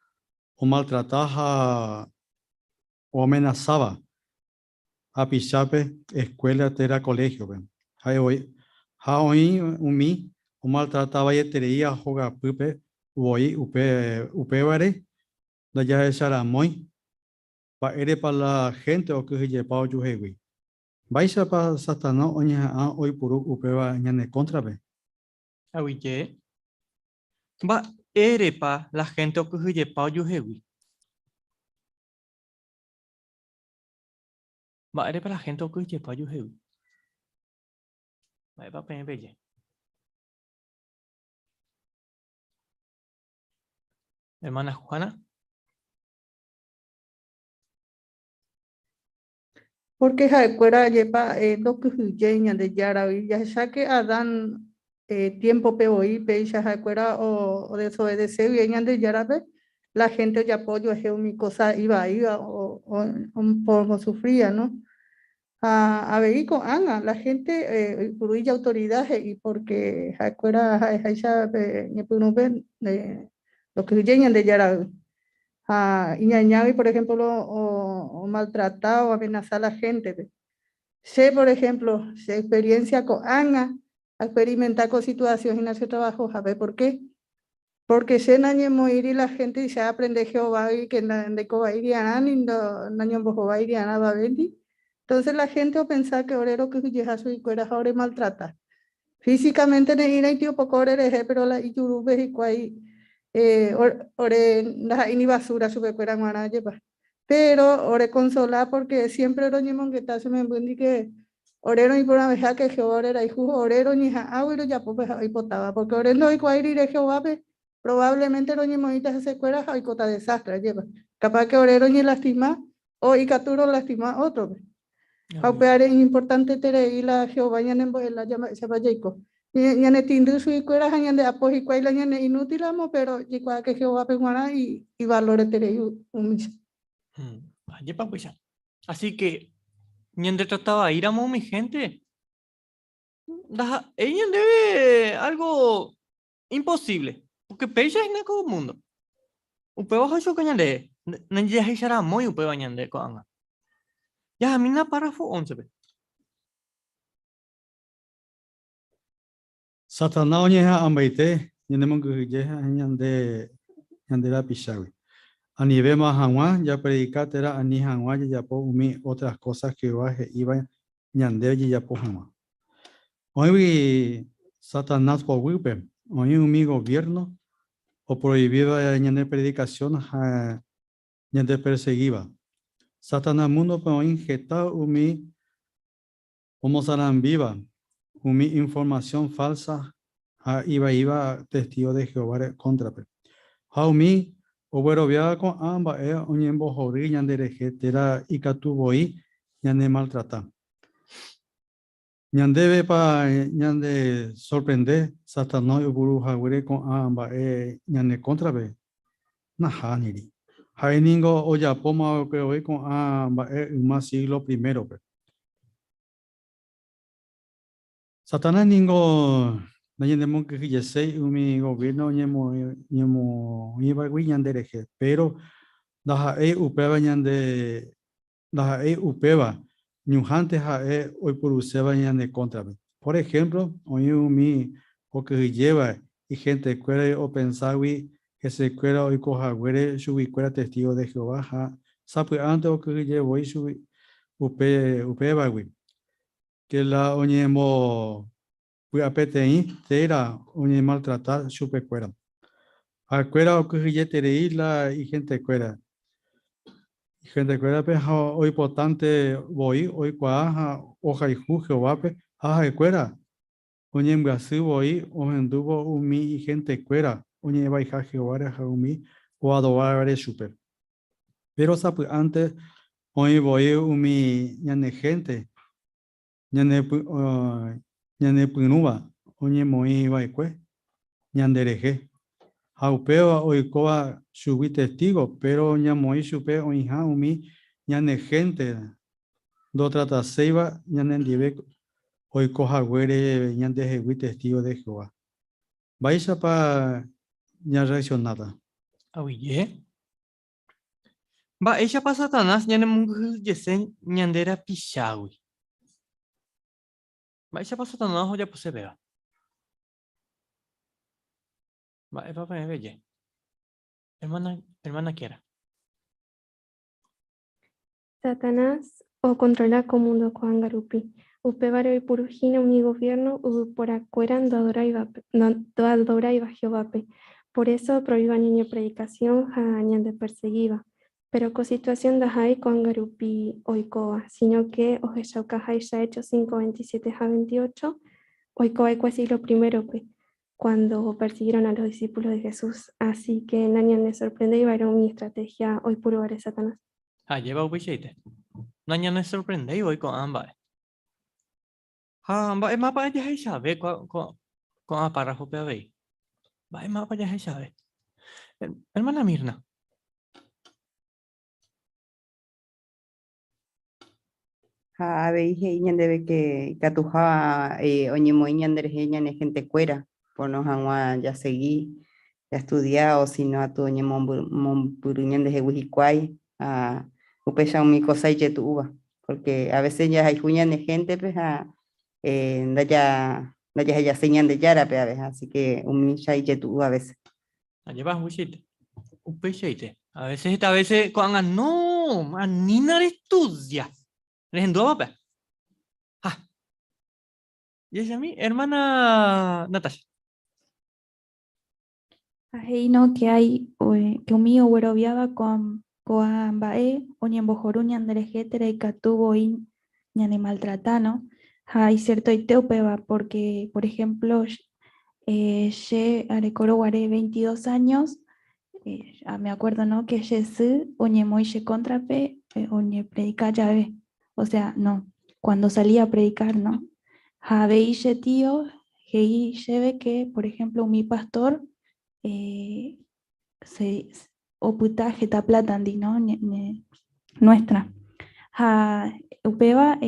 omaltrata ha oamenasáva hapichápe escuela térã colegio-pe. Ha'e voi ha oĩ umi omaltratavaietereíva hogapýpe voi upe upévare ndajahecharamói mba'érepa la hénte okyhyjepa ojuhegui. Mba'éichapa Satanás oñeha'ã oipuru upéva ñane kóntrape? Aguyje. Mba'érepa la hénte okyhyjepa ojuhegui? Mba'érepa la hénte okyhyjepa ojuhegui? Mba'épa peẽ peje? Hermana Juana. Porque ha'ekuéra ajépa eh, ndokyhyjéi Ñandejáragui. Jahecháke Adán eh, tiémpope voi péicha ha'ekuéra odesobedece guive Ñandejárape, la gente ojapo ojuehe umi cosa ivaíva o, o, oporomosufría, no? Ha avei ko'ág̃a la gente eh, oipuru ijautorida he'i porque ha'ekuéra ha'eháicha pe ñepyrũpe eh, ndokyhyjéi Ñandejáragui. Ha iñañágui, por ejemplo, omaltrata o amenaza la gente-pe. Che, por ejemplo, che experiencia ko'ág̃a aexperimenta ko situación hína che trabajohápe. Por qué? Porque che nañemoĩri la gente che aaprende Jehovágui ke ndaikovairi'arã ni nañombohovairi'arã avavéndi. Entonces la gente opensa ke ore rokyhyjeha chuguikuéra ha oremaltrata. Físicamente ne'ĩraiti opoko orerehe, pero la ijurúpe hikuái ore ndaha'éi ni basura chupekuéra g̃uarã jepa. Pero orekonsola porque siempre roñemongeta che membýndi ke ore roĩporãveha ke Jehová orerayhu ha ore roñeha'ãgui rojapo pe ha'e oipotáva. Porque ore ndoikuaái rire Jehovápe, probablemente roñemoĩta hesekuéra ha oikóta desastre, ajépa. Capaz ke ore roñelastima o ikatu rolastima ótrope. Ha upévare iñimportanteterei la Jehová ñanembo'e lája mba'éichapa jaiko. Ñanetĩndy chuguikuéra ha ñande'apo hikuái la ñane inútilramo, péro jaikuaa ke Jehovápe g̃uarã ivaloreterei umícha. Ajépa upéicha. Así que ñandetrata vaíramo umi hénte, ndaha'éi ñandéve algo imposible, porque péicha hína ko mundo. Upéva ohechuka ñande, ndajahecharamói upéva ñande ko'ág̃a. Jahamína párrafo 11-pe. Satanás oñeha'ãmbaite ñanemongyhyje ha ñande ñande rapichágui. Anivéma hag̃ua japredika térã ani hag̃ua jajapo umi otras kósa Jehová he'íva ñandéve jajapo hag̃ua. Oĩgui Satanás poguýpe, oĩ umi goviérno oproivíva ñane predikasión ha ñandepersegíva. Satanás múndope oĩ heta umi omosarambíva umi informasión fálsa ha ivaíva testígo de Jehováre kóntrape. Ha umi ogueroviáva ko'ã mba'e oñembohory ñanderehe térã ikatu voi ñanemaltrata. Ñandévepa ñandesorprende Satanás oipuru haguére ko'ã mba'e ñane kóntrape? Nahániri. Ha'e ningo ojapóma va'ekue voi ko'ã mba'e yma síglo primérope. Satanás ningo nañanemongyhyjeséi umi goviérno oñemoĩvagui ñanderehe, péro ndaha'éi upéva ñande ndaha'éi upéva ñuhãnte ha'e oipuruséva ñane kóntrape. Pór ehémplo, oĩ umi okyhyjéva ihentekuéra openságui hesekuéra oiko haguére chuguikuéra testígo de Jehová ha sapy'ánte okyhyje voi chugui upe upévagui. Ke la oñembopy'apeteĩ térã oñemaltrata chupekuéra. Ha'ekuéra okyhyjeterei la ihentekuéra. Ihentekuérape ha oipotánte voi oikuaa ha ohayhu Jehovápe ha ha'ekuéra oñembyasy voi ohendúvo umi ihentekuéra oñe'ẽvaiha Jehováre ha umi oadorávare chupe. Péro sapy'ánte oĩ voi umi ñane hénte ñanepyrũva oñemoĩ va'ekue ñanderehe, ha upéva oikóva chugui testígo, péro ñamoĩ chupe oĩha umi ñane hénte ndotrataséiva ñanendive oiko haguére ñandehegui testígo de Jehová. Mba'éichapa ñarreaksionáta? Aguyje. Mba'éichapa Satanás ñanemongyhyjese ñande rapichágui? Mba'éichapa Satanás ojapose péva? Mba'épa peẽ peje? Hermana, hermana Kiara. Satanás okontrola ko múndo ko'ág̃a rupi. Upévare oipuru hína umi goviérno yvyporakuéra ndoadoráiva Jehovápe. Por éso oproiva ñane predikasión ha ñandepersegíva. Péro ko situasión ndaha'éi ko'ág̃a rupi oikóva, síno ke ohechaukaháicha Hechos 5, 27 ha 28, oiko va'ekue síglo primérope, kuándo opersiguieron a los disípulos de Jesús. Asi ke nañanesorprendéi va'erã umi estrategia oipurúvare Satanás. Ha ajépa upeichaite. Nañanesorprendéi voi ko'ã mba'e. Ha mba'émapa jahechave ko'ã párrafope avei? Mba'émapa jahechave? Hermana Mirna. Ha avei he'i ñandéve ke ikatuha oñemoĩ ñanderehe ñane hentekuéra pono hag̃ua jasegi jastudia o si no atu oñemombyry ñandehegui hikuái ha upéicha umi kósa ijetu'úva pórke a vése jahayhu ñane héntepe ha ndajahejaséi Ñandejárape ave, así ke umícha ijetu'u a vése. Ajépa upeichaite. Upeichaite. A veces heta veces ko'ág̃a no, anína restudia. Rehendúvape. Ha. Jahechami, hermana Natasha. Ha he'i no que hay que umi ogueroviáva ko'ã mba'e oñembohory ñanderehe térã ikatu voi ñanemaltrata, no? Ha iciertoite upéva, porque, por ejemplo, che arekórõ guare 22 años, me acuerdo, no, que che sy oñemoĩ che cóntrape oñepredika jave, o sea, no, cuando salía a predicar, no? Ha avei che tío he'i chéve que, por ejemplo, umi pastor se opyta heta plátandi, no, nuestra. Ha upéva,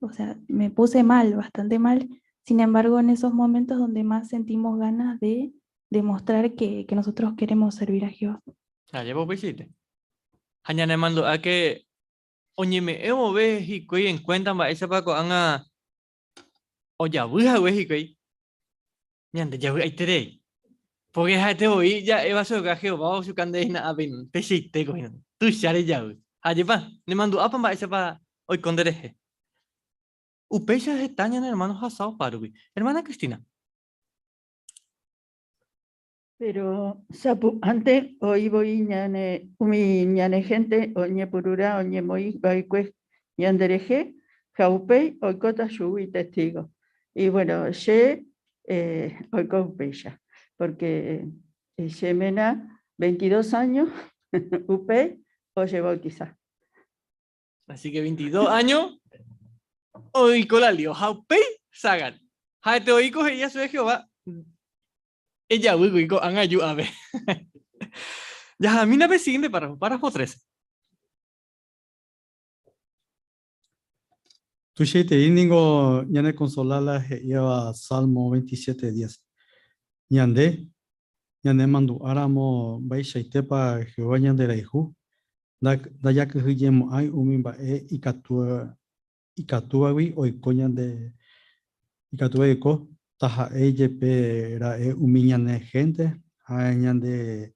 o sea, me puse mal, bastante mal. Sin embargo, en esos momentos donde más sentimos ganas de demostrar que nosotros queremos servir a Jehová. Ajépa upeichaite. Ha ñanemandu'áke oñeme'ẽ vove hikuái en cuenta mba'éichapa ko'ág̃a ojavy hague hikuái, ñande javy'aiterei. Porque ha'ete voi ja'éva chupe Jehová ochuka nde hína ápe peichaitéko hína, tuicha rejavy. Ha ajépa, nemandu'ápa mba'éichapa oiko nderehe. Upéicha heta ñane hermano ohasa opárupi. Hermana Cristina. Pero sapy'ánte oĩ voi ñane umi ñane hénte oñepyrũrã oñemoĩ va'ekue ñanderehe ha upéi oikóta chugui testígo. Y bueno, che oiko upéicha, porque che ména 22 años upéi ojebautiza. Así que 22 años oiko la lío. Ha upéi sagan. Ha'ete oiko he'i asuve Jehová ejavýgui ko'ág̃a aju ave. Jahamína pe siguiente párrafo, párrafo 13. Tuichaiterei ningo ñanekonsola la he'íva Salmo 27:10. Ñande ñanemandu'áramo mba'eichaitépa Jehová ñanderayhu, ndajakyhyjemo'ãi umi mba'e ikatúvagui oiko ñande ikatúva oiko, taha'e jepe ra'e umi ñane hénte ha ñande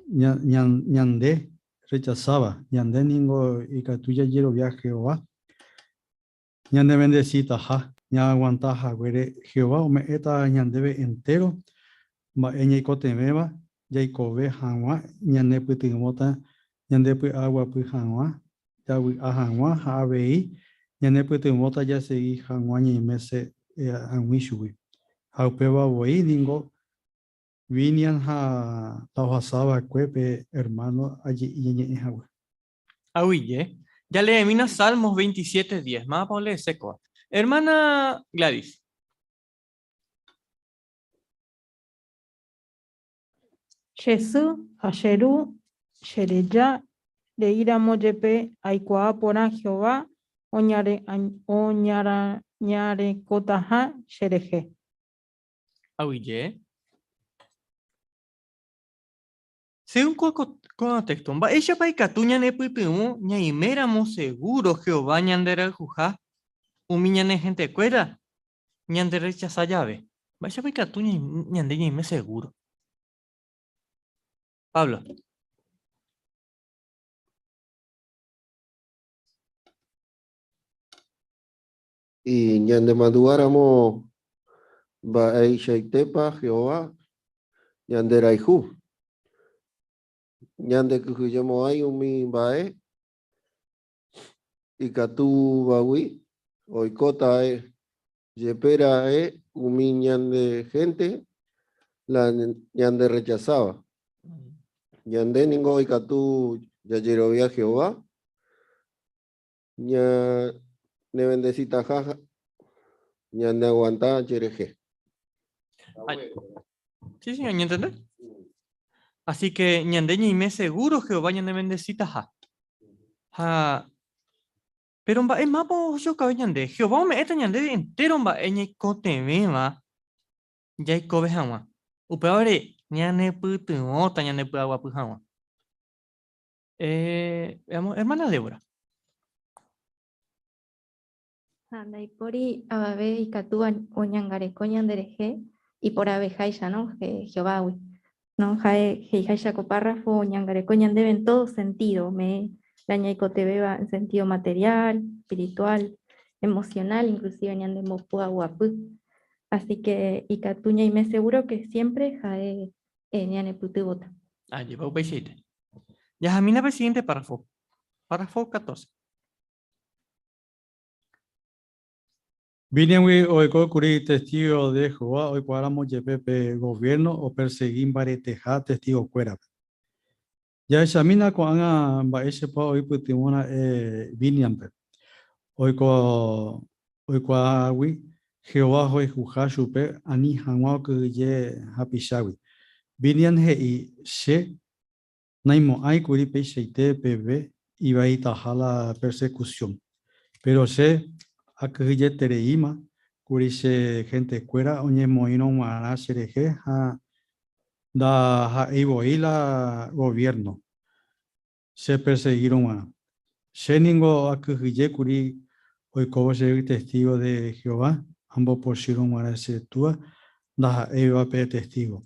ñande rechasáva. Ñande ningo ikatu jajerovia Jehová ñanevendesitaha ñaaguanta haguére. Jehová ome'ẽta ñandéve entéro mba'e ñaikotevẽva jaikove hag̃ua, ñanepytyvõta ñandepy'aguapy hag̃ua, javy'a hag̃ua ha avei ñanepytyvõta jasegi hag̃ua ñaime ag̃ui chugui. Ha upéva voi ningo Biniam ha la ohasa va'ekue pe ermáno aje'i ñañe'ẽ hague. Aguyje. Jaleemína Salmos 27, 10. Mávapa oleese kóva? Hermana Gladys. Che sy ha che ru chereja reíramo jepe aikuaa porã Jehová oñarañarekotaha cherehe. Aguyje. Según ko'ã texto, mba'éichapa ikatu ñanepytyvõ ñaiméramo segúro Jehová ñanderayhuha umi ñane hentekuéra ñanderrechasa jave? Mba'éichapa ikatu ñande ñaime segúro? Pablo. Y ñanemandu'áramo mba'eichaitépa Jehová ñanderayhu, ñandekyhyjemo'ãi umi mba'e ikatúvagui oikóta jepe ra'e umi ñande hénte la ñanderrechasáva. Ñande ningo ikatu jajerovia Jehová Ñanevendesitaha ñandeaguanta cherehe. Sí, señor, ¿ñentende? Así que ñande ñaime seguro Jehová ñanevendesitaha. Ha pero mba'e mápa ohechaukave ñande? Jehová ome'ẽta ñandéve entero mba'e ñaikotevẽva jaikove hag̃ua. Upévare ñanepytyvõta ñandepy'aguapy hag̃ua. Eh, veamos, hermana Débora. Ha ndaipóri avave ikatúva oñangareko ñanderehe iporãveháicha, no? Jehovágui. No, ha'e he'iháicha ko párrafo oñangareko ñandéve en todo sentido, ome'ẽ la ñaikotevẽva en sentido material, espiritual, emocional, inclusive ñandembopy'aguapy. Así que ikatu ñaime seguro que siempre ha'e ñanepytyvõta. Ajépa upeichaite. Jahamína pe siguiente párrafo. Párrafo 14. Bíbliagui oiko kuri Testígo de Jehová oikuaáramo jepe pe goviérno opersegi mbareteha Testigokuérape. Jahechamína ko'ág̃a mba'éichapa oipytyvõ ra'e Bíbliape. Oiko oikuaágui Jehová ohayhuha chupe ani hag̃ua okyhyje hapichágui. Bíblian he'i, Che Naimo'ãi kuri peichaite peve ivaitaha la persekusión. Péro che akyhyjetereíma kuri che hentekuéra oñemoĩrõ g̃uarã cherehe ha ndaha'éi voi la goviérno chepersegírõ g̃uarã. Che ningo akyhyje kuri oikóvo chehegui testígo de Jehová ambopochýrõ g̃uarã che túa ndaha'éiva pe testígo.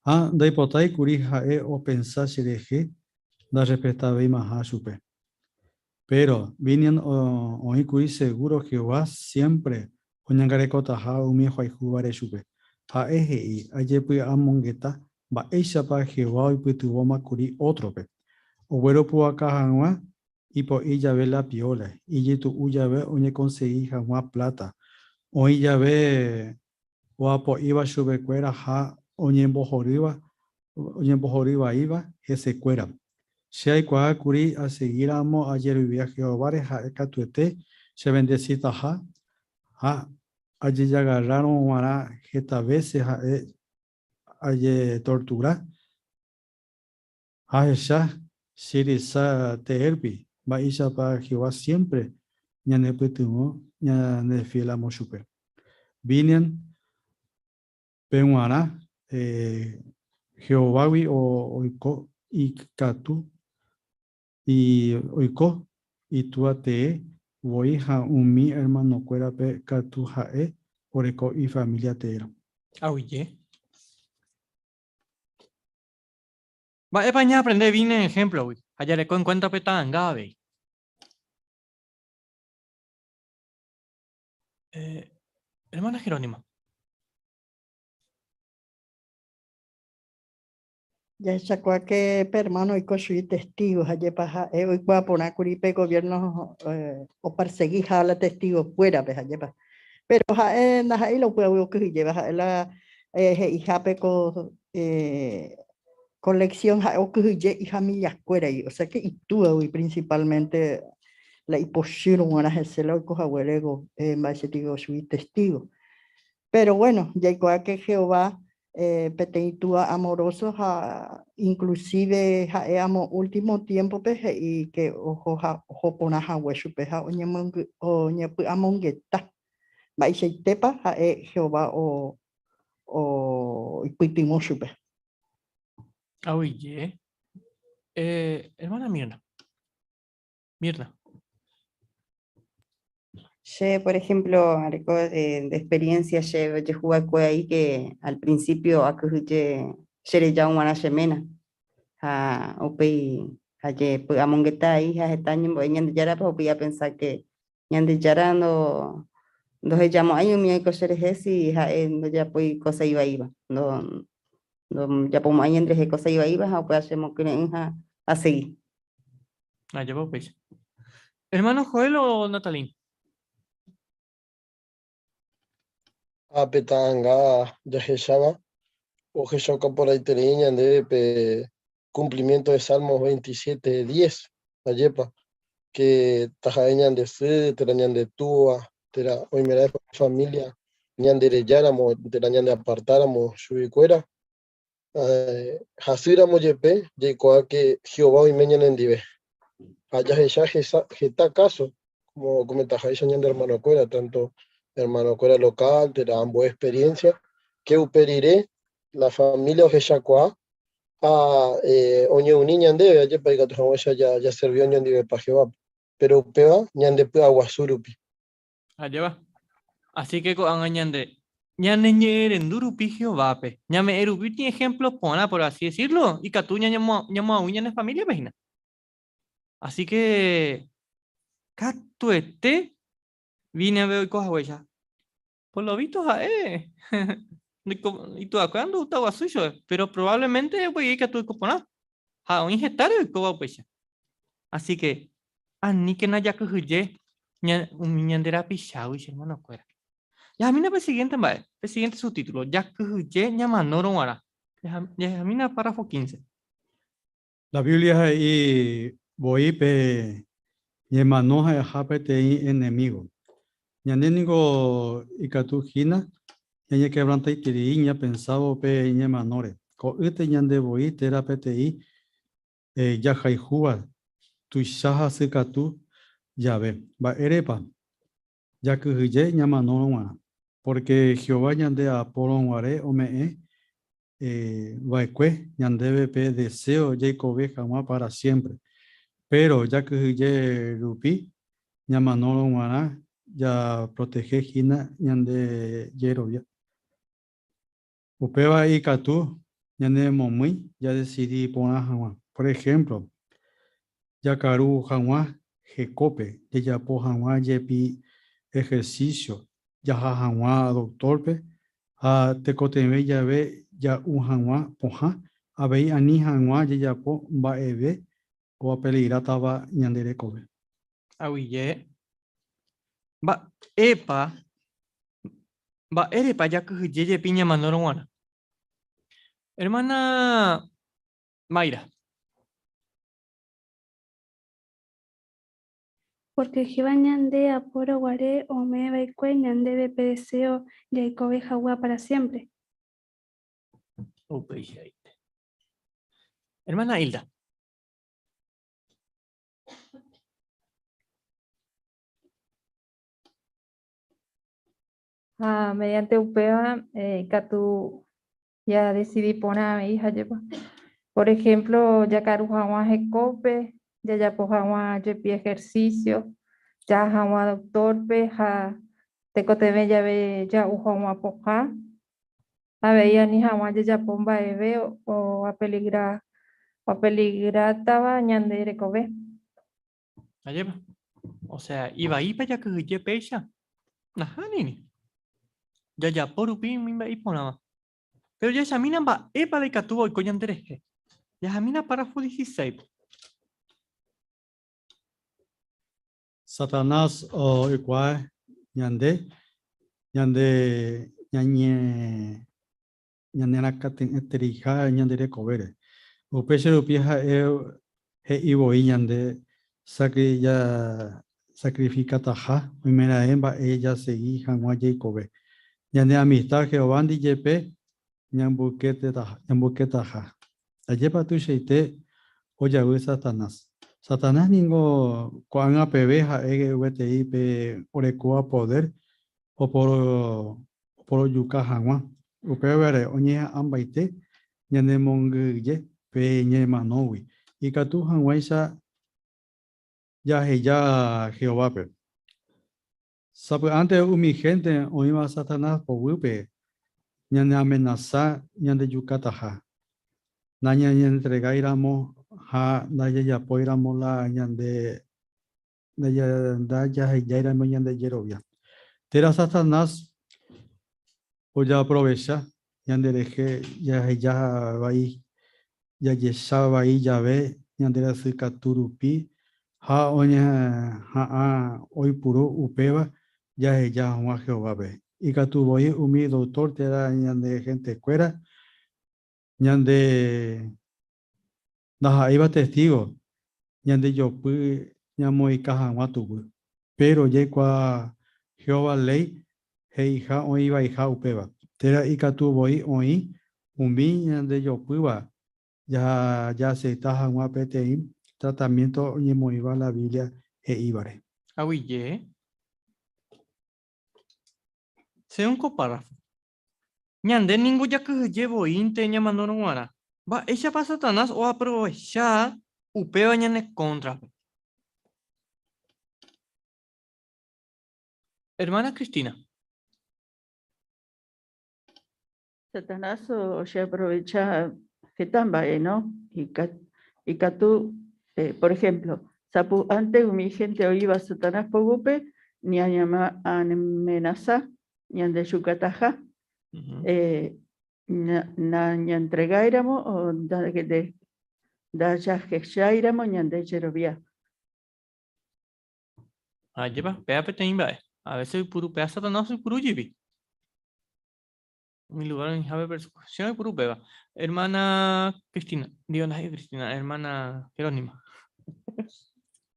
Ha ndaipotái kuri ha'e opensa cherehe ndarrespetaveimaha chupe. Péro Biniam oĩ kuri segúro Jehová siémpre oñangarekotaha umi ohayhúvare chupe. Ha'e he'i, Ajepy'amongeta mba'éichapa Jehová oipytyvõma kuri ótrope ogueropu'aka hag̃ua ipo'i jave la pióla, ijetu'u jave oñekonsegi hag̃ua pláta, oĩ jave oapo'íva chupekuéra ha oñembohorýva oñembohory vaíva hesekuéra. Che aikuaa kuri asegíramo ajerovia Jehováre ha'e katuete chevendesitaha ha ajejagarrárõ g̃uarã heta vése ha'e ajetortura ha ahecha che resa teérpi mba'éichapa Jehová siémpre ñanepytyvõ ñandefiélamo chupe. Biniam pe g̃uarã Jehovágui oiko ikatu oiko itúa tee voi ha umi ermanokuérape katu ha'e oreko ifamília teérõ. Aguyje. Mba'épa ñaaprende Biniam ehémplogui ha jareko enkuénta pe ta'anga avei? Eh, hermana Jerónima. Jahechakuaa ke pe hermano oiko chugui testígo ha jepa ha'e oikuaa porã kuri pe gobierno operseguiha la testigokuérape ha jepa. Pero ha'e ndaha'éi la upévagui okyhyjéva, ha'e la he'ihápe ko ko lección ha'e okyhyje ifamiliakuéragui, osea ke itúvagui principalmente la ipochýrõ g̃uarã hese la oiko haguére mba'eichaite chugui testígo. Péro guéno, jaikuaa ke Jehová peteĩ Túa amoroso ha inclusive ha'e amo último tiémpope he'i ke oho ha oho porã hague chupe ha oñepy'amongeta mba'eichaitépa ha'e Jehová oipytyvõ chupe. Aguyje. Hermana Mirna. Mirna. Che, por ejemplo, areko de experiencia che ojehu va'ekue ahí que al principio akyhyje che reja g̃uarã che ména. Ha upéi ajepy'amongeta ahí ha heta añembo'e Ñandejárape ha upéi apensa que Ñandejára ndo ndohejamo'ãi umi oiko cherehe si ha'e ndojapói cosa ivaíva. Ndo ndojapomo'ãi ñanderehe cosa ivaíva ha upéva chemokyre'ỹ ha asegi. Ajépa upéicha. Hermano Joel o Natalín? Ha pe ta'anga jahecháva ohechauka porãiterei ñandéve pe cumplimiento de Salmos 27, 10, ajépa, que taha'e ñande sy, térã ñande túva, térã oimeraẽ familia ñanderejáramo térã ñandeapartáramo chuguikuéra, Hasýramo jepe jaikuaa ke Jehová oime ñanendive. Ha jahecha heta káso, kómo okomentaháicha ñande ermanokuéra, tánto ermanokuéra lokál térã ambue experiénsia, ke upe rire la família ohechakuaa ha oñeuni ñandéve, ajépa ikatu hag̃uáicha jaservi oñondivepa Jehovápe. Péro upéva ñandepy'aguasu rupi. Ajépa. Así que ko'ág̃a ñande. Ñaneñe'ẽrendu rupi Jehovápe, ñame'ẽ rupi peteĩ ehémplo porã, por así decirlo, ikatu ñamoag̃ui ñane famíliape hína. Así que katuete vine ave oiko haguéicha. Por lo visto ha'e ituakuéra ndogustaguasúi chupe, pero probablemente guei ikatu oiko porã. Ha oĩ hetáre oikóva upéicha. Así que aníkena jakyhyje umi ñande rapichágui che hermanokuéra. Jahamína pe siguiente mba'e, pe siguiente subtítulo, Jakyhyje ñamanórõ g̃uarã. Jahamína párrafo 15. La Biblia he'i voi pe ñemano ha'eha peteĩ enemigo. Ñande ningo ikatu hína ñañekebrantaiterei ñapensávo pe ñemanóre, ko'ýte ñande voi térã peteĩ jahayhúva tuicha hasykatu jave. Mba'érepa? Jakyhyje ñamanórõ g̃uarã, pórke Jehová ñande apórõ guare ome'ẽ va'ekue ñandéve pe deséo jaikove hag̃ua pára siémpre. Péro jakyhyje rupi ñamanórõ g̃uarã japrotehe hína ñande jerovia. Upéva ikatu ñanemomýi jadesidi porã hag̃ua. Por ehémplo, jakaru hag̃ua hekópe, jajapo hag̃ua jepi ehersísio, jaha hag̃ua doktórpe ha tekotevẽ jave ja'u hag̃ua pohã, avei ani hag̃ua jajapo mba'eve oapeligrátava ñande rekove. Aguyje. Mba'épa, mba'érepa jakyhyje jepi ñamanórõ g̃uarã? Hermana Mayra. Porque Jehová ñande apórõ guare ome'ẽ va'ekue ñandéve pe deseo jaikove hag̃ua para siempre. Upeichaite. Hermana Hilda. Ha mediante upéva eh, ikatu jadesidi porã avei hajépa. Por ejemplo, jakaru hag̃ua hekópe, jajapo hag̃ua jepi ejercicio, jaha hag̃ua doctor-pe ha tekotevẽ jave ja'u hag̃ua pohã, avei ani hag̃ua jajapo mba'eve oapeligra oapeligrátava ñande rekove. Ajépa? O sea, ivaípa jakyhyje péicha? Nahániri. Jajapo rupi umi mba'e iporãva. Péro jahechamína mba'épa la ikatúva oiko ñanderehe. Jahamína párrafo 16-pe. Satanás oikuaa ñande, ñande ñañe ñanerakate'ỹetereiha ñande rekovére. Upéicha rupi ha'e he'i voi ñande jasacrificataha oimeraẽ mba'e jasegi hag̃ua jaikove. Ñane amista Jehovándi jepe ñamboyketaha. Ajépa tuichaite ojavy Satanás. Satanás ningo ko'ág̃a peve ha'e gueteri pe orekóva podér oporojuka hag̃ua. Upévare oñeha'ãmbaite ñanemongyhyje pe ñemanógui, ikatu hag̃uáicha jaheja Jehovápe. Sapy'ánte umi hénte oĩva Satanás poguýpe ñaneamenasa ñandejukataha, nañañentregáiramo ha ndajajapóiramo la ñande ndajahejáiramo ñande jerovia. Térã Satanás ojaprovecha ñanderehe jaheja vai jajecha vai jave ñanderasykatu rupi ha oñeha'ã oipuru upéva jaheja hag̃ua Jehovápe. Ikatu voi umi doktór térã ñane hentekuéra ñande ndaha'éiva testígo ñandejopy ñamoĩka hag̃ua tuguy. Péro jaikuaa Jehová léi he'iha oĩ vaiha upéva. Térã ikatu voi oĩ umi ñandejopýva jaaseita hag̃ua peteĩ tratamiénto oñemoĩva la Biblia he'ívare. Aguyje. Según ko párrafo, Ñande ningo jakyhyje voínte ñamanórõ g̃uarã. Mba'éichapa Satanás oaprovecha upéva ñane kóntrape? Ermána Cristina. Satanás ojeaprovecha heta mba'e, no? Ikatu, por ejemplo, sapy'ánte umi gente oĩva Satanás poguýpe ñañeamenasa ñandejukataha nañantregáiramo o ndajahejáiramo ñande jerovia. Ajépa, péva peteĩ mba'e. A veces oipuru péva Satanás oipuru jepi. Umi lugar oĩhápe persecución oipuru péva. Hermana Cristina, digo, no es Cristina, hermana Jerónima.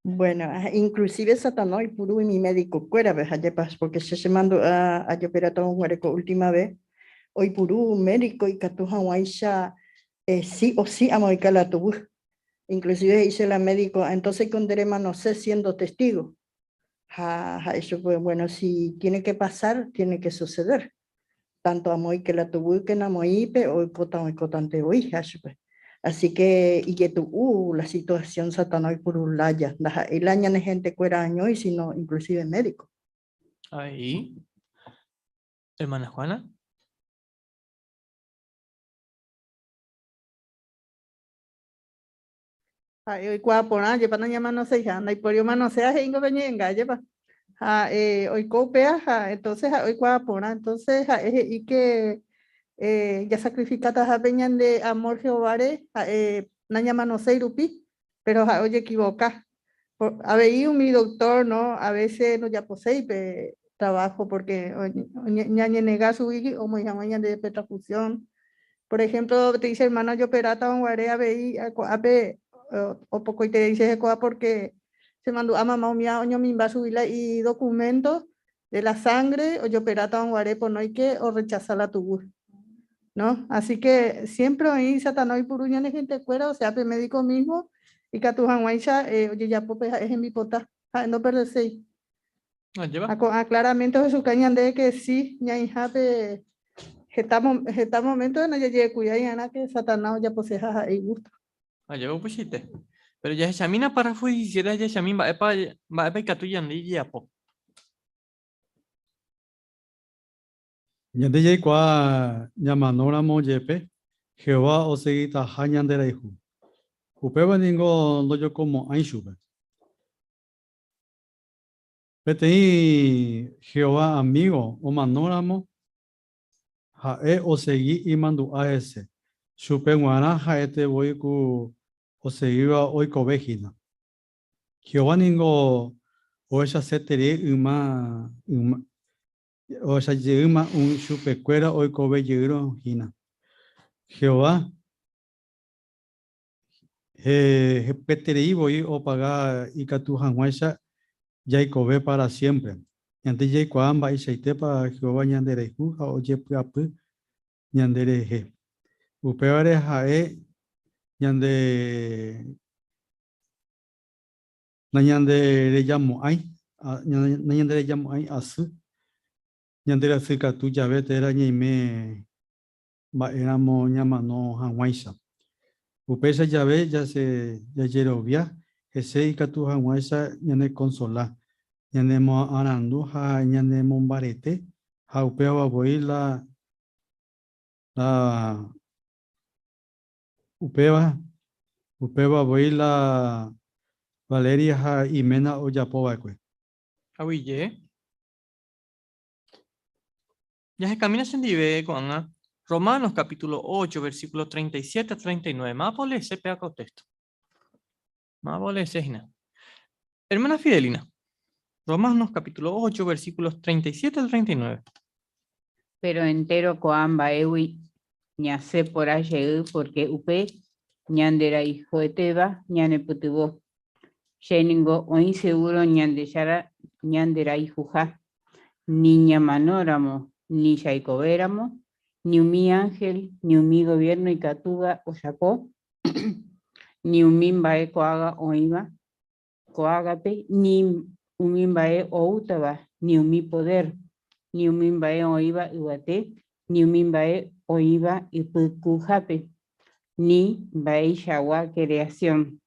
Bueno, inclusive Satanás oipuru umi médico-kuérape, ajépa, porque che chemandu'a ajoperatõ guare ko última vez, oipuru médico ikatu hag̃uáicha sí o sí amoĩka la tuguy. Inclusive he'i che la médico, entonces ko nde remanose siendo testigo. Ha ha'e chupe, bueno, si tiene que pasar, tiene que suceder. Tanto amoĩke la tuguýke namoĩpe, oikóta oikótante voi, ha'e chupe. Así que ijetu'u la situación Satanás oipuru lája, ndaha'éi la ñane hentekuéra añói, sino inclusive médico. Ahí. Hermana Juana. Ha'e oikuaa porã, jepa nañamanoseiha, ndaipóri omanoséva he'íngo pe ñe'ẽnga, jepa. Ha oiko upéva ha entonces ha'e oikuaa porã, entonces ha'e he'i que jasacrificataha pe ñande amor Jehováre ha'e nañamanoséi rupi, pero ha'e ojequivoca. Avei umi doctor, no, a veces ndojaposéi pe trabajo porque ñañenega chugui omoĩ hag̃ua ñande pe transfusión. Por ejemplo, peteĩ che hermana ojoperáta guare avei ko'ápe opokoiterei che hekóva porque chemandu'a mamá umíva oñomimba chugui la idocumento de la sangre ojoperáta guare ponóike orrechasa la tuguy. ¿No? Así que siempre oĩ Satanás oipuru ñane gentekuéra, o sea, pe médico mismo ikatu hag̃uáicha ojejapo pe ha'e hembipota, ha'e ndoperdeséi. Ajépa? Ha ko'ã claramente ohechuka ñande que sí, ñaĩhápe heta, heta momento ndajajekuiái que Satanás ojaposeha ha'e igusto. Ajépa upeichaite. Pero jahechamína párrafo 17 jahechami mba'épa mba'épa ikatu ñande ijejapo. Ñande jaikuaa ñamanóramo jepe, Jehová osegitaha ñanderayhu. Upéva ningo ndojokomo'ãi chupe. Peteĩ Jehová amígo omanóramo, ha'e osegi imandu'a hese. Chupe g̃uarã ha'ete voi ku osegíva oikove hína. Jehová ningo ohechaseterei yma yma ohecha jeýma chupekuéra oikove jeýrõ hína. Jehová Hepyeterei voi opaga ikatu hag̃uáicha jaikove pára siémpre. Ñande jaikuaa mba'eichaitépa Jehová ñanderayhu ha ojepy'apy ñanderehe. Upévare ha'e ñande nañanderejamo'ãi, nañanderejamo'ãi asy ñanderasykatu jave térã ñaime mba'éramo ñamano hag̃uáicha. Upéicha jave jajerovia hese ikatu hag̃uáicha ñanekonsola, ñanemoarandu ha ñanemombarete ha upéva voi la la upéva upéva voi la Valeria ha iména ojapo va'ekue. Aguyje. Jahekamína chendive ko'ág̃a Romanos capítulo 8, versículo 37 a 39. Mávapa oleese péva ko texto? Mávapa oleese hína? Hermana Fidelina, Romanos capítulo 8, versículos 37 al 39. Péro entéro ko'ã mba'égui ñasẽ porã jey pórke upe ñanderayhuetéva ñanepytyvõ. Che ningo oĩ segúro Ñandejára ñanderayhuha, ni ñamanóramo, ni jaikovéramo, ni umi ánhel, ni umi goviérno ikatúva ojapo, ni umi mba'e ko'ág̃a oĩva ko'ág̃ape, ni umi mba'e oútava, ni umi podér, ni umi mba'e oĩva yvate, ni umi mba'e oĩva ipykuhápe, ni mba'eichagua creación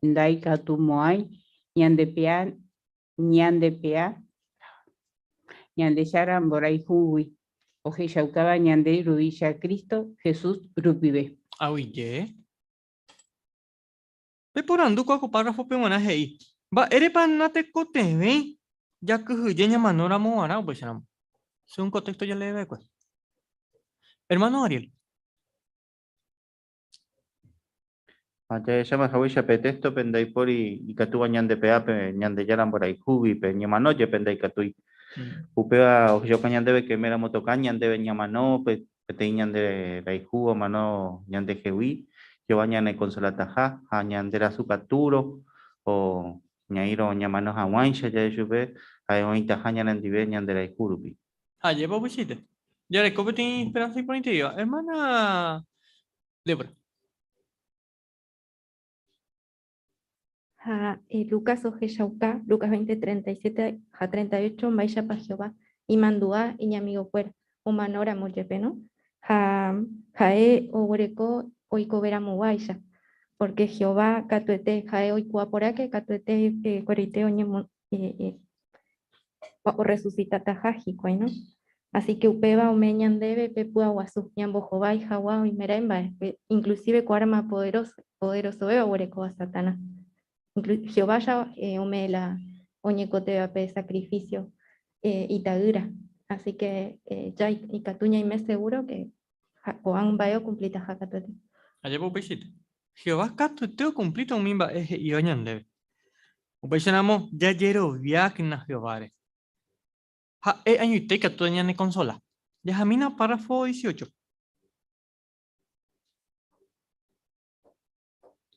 ndaikatumo'ãi ñandepe'a ñandepe'a Ñandejára mborayhúgui. Ohechaukáva ñande Ruvicha Cristo Jesús rupive. Aguyje. Peporandu kua ko párrafope g̃uarã he'i, Mba'érepa natekotevẽi jakyhyje ñamanóramo g̃uarã upéicharamo? Según ko texto jalee va'ekue. Hermano Ariel. Ha jahecháma haguéicha pe téxtope ndaipóri ikatúva ñandepe'a pe Ñandejára mborayhúgui, pe ñemano jepe ndaikatúi. Upéva ohechauka ñandéve ke oiméramo toka ñandéve ñamano, pe peteĩ ñande rayhu omano ñandehegui, Jehová ñanekonsolataha ha ñande rasykatúrõ o ñaĩrõ ñamano hag̃uáicha ja'e chupe, ha'e oĩtaha ñanendive ñande rayhu rupi. Ajépa upeichaite. Jareko peteĩ esperanza iporãitereíva. Hermana Débora. Ha Lucas ohechauka, Lucas 20, 37 ha 38, mba'éichapa Jehová imandu'a iñamigokuéra omanóramo jepe, no? Ha ha'e oguereko oikoveramoguáicha, pórke Jehová katuete, ha'e oikuaa porãke katuete kueraite oñemo orresusitataha hikuái, no? Así que upéva ome'ẽ ñandéve pe py'aguasu ñambohovái hag̃ua oimeraẽ mba'e, inclusive ko arma poderoso, poderosovéva oguerekóva Satanás. Jehová ja ome'ẽ la oñekotevẽva pe sacrificio ita'ýra. Así que ja ikatu ñaime seguro que ko'ã mba'e okumplitaha katuete. Ajépa upeichaite. Jehová katuete okumplíta umi mba'e he'íva ñandéve. Upéicharamo jajeroviákena Jehováre. Ha'e añoite ikatu ñanekonsola. Jahamína párrafo 18.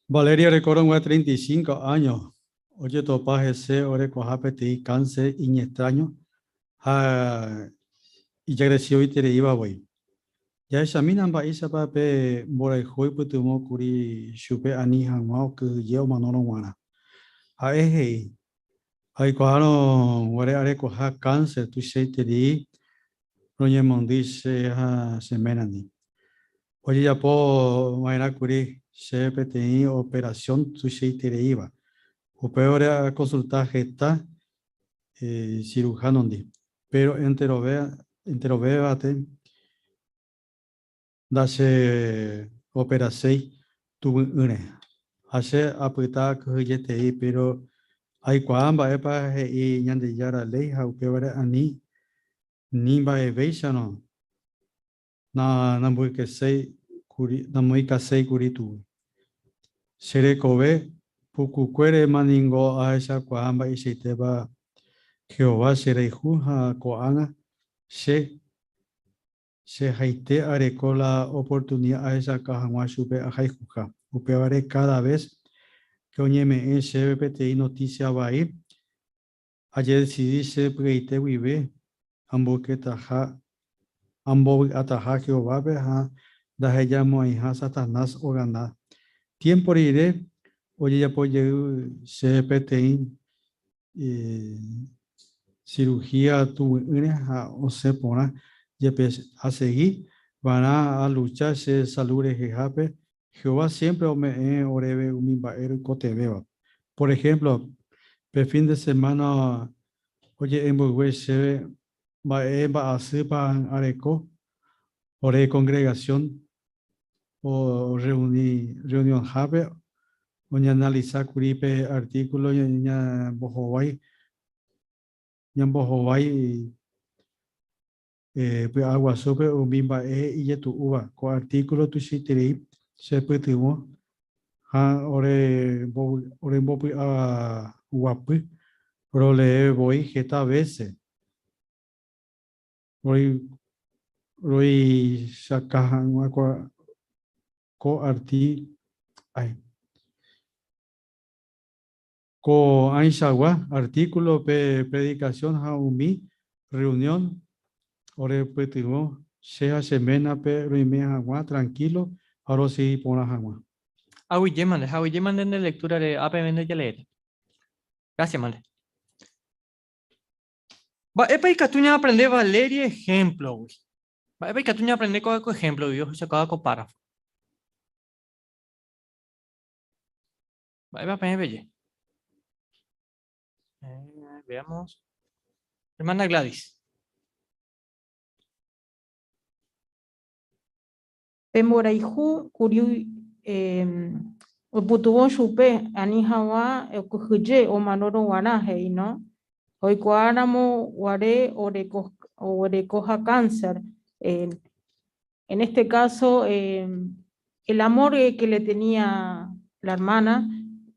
Valeria orekórõ 35 áño, ojetopa hese orekoha peteĩ cáncer iñextraño ha ijagresivoitereíva voi. Jahechamína mba'éichapa pe mborayhu oipytyvõ kuri chupe ani hag̃ua okyhyje omanórõ g̃uarã. Ha'e he'i, Aikuaárõ guare arekoha kánser tuichaiterei roñemondýi che ha che ménandi. Ojejapo va'erã kuri chéve peteĩ operasión tuichaitereíva. Upévare akonsulta heta siruhánondi, péro enterovévate ndacheoperaséi tuguy'ỹre. Ha che apyta kyhyjetei, péro aikuaa mba'épa he'i Ñandejára léi ha upévare ani ni mba'evéicharõ Namoĩkaséi kuri tuguy. Che rekove pukukuérema ningo ahechakuaa mba'eichaitépa Jehová che rayhu ha ko'ág̃a che chehaite areko la oportunida ahechauka hag̃ua chupe ahayhuha. Upévare káda ves ke oñeme'ẽ chéve peteĩ notísia vai, Ajedesidi che py'aite guive amboyketaha ambovy'ataha Jehovápe ha ndahejamo'ãiha Satanás ogana. Tiémpo rire ojejapo jey che peteĩ cirugía tuguy'ỹre ha osẽ porã jepe asegi va'erã alucha che salu rehehápe, Jehová siémpre ome'ẽ oréve umi mba'e roikotevẽva. Por ehémplo, pe fin de semána oje'e mboyve chéve mba'e mba'asýpa areko, ore kongregasión orreuni rreunionhápe oñeanalisa kuri pe artíkulo ñambohovái ñambohovái Py'aguasúpe umi mba'e ijetu'úva. Ko artíkulo tuichaiterei chepytyvõ ha orembopy'aguapy rolee voi heta vése roichaka hag̃ua ko Ko'ãichagua artículo pe predikasión ha umi rreunión orepytyvõ che ha che ménape roime hag̃ua trankílo ha rosegi porã hag̃ua. Aguyje mante, ha aguyje mante nde lectura-re ápeve nde jaleéta. Gracias mante. Mba'épa ikatu ñaaprende Valeria ehémplogui? Mba'épa ikatu ñaaprende ko'ã ko ehémplogui ohechakuaáva ko párrafo? Mba'épa peẽ peje? Eh, veamos. Hermana Gladys. Pe mborayhu kuri oipytyvõ chupe ani hag̃ua okyhyje omanórõ g̃uarã, he'i, no? Oikuaáramo guare oguerekoha cáncer. En este caso, el amor que le tenía la hermana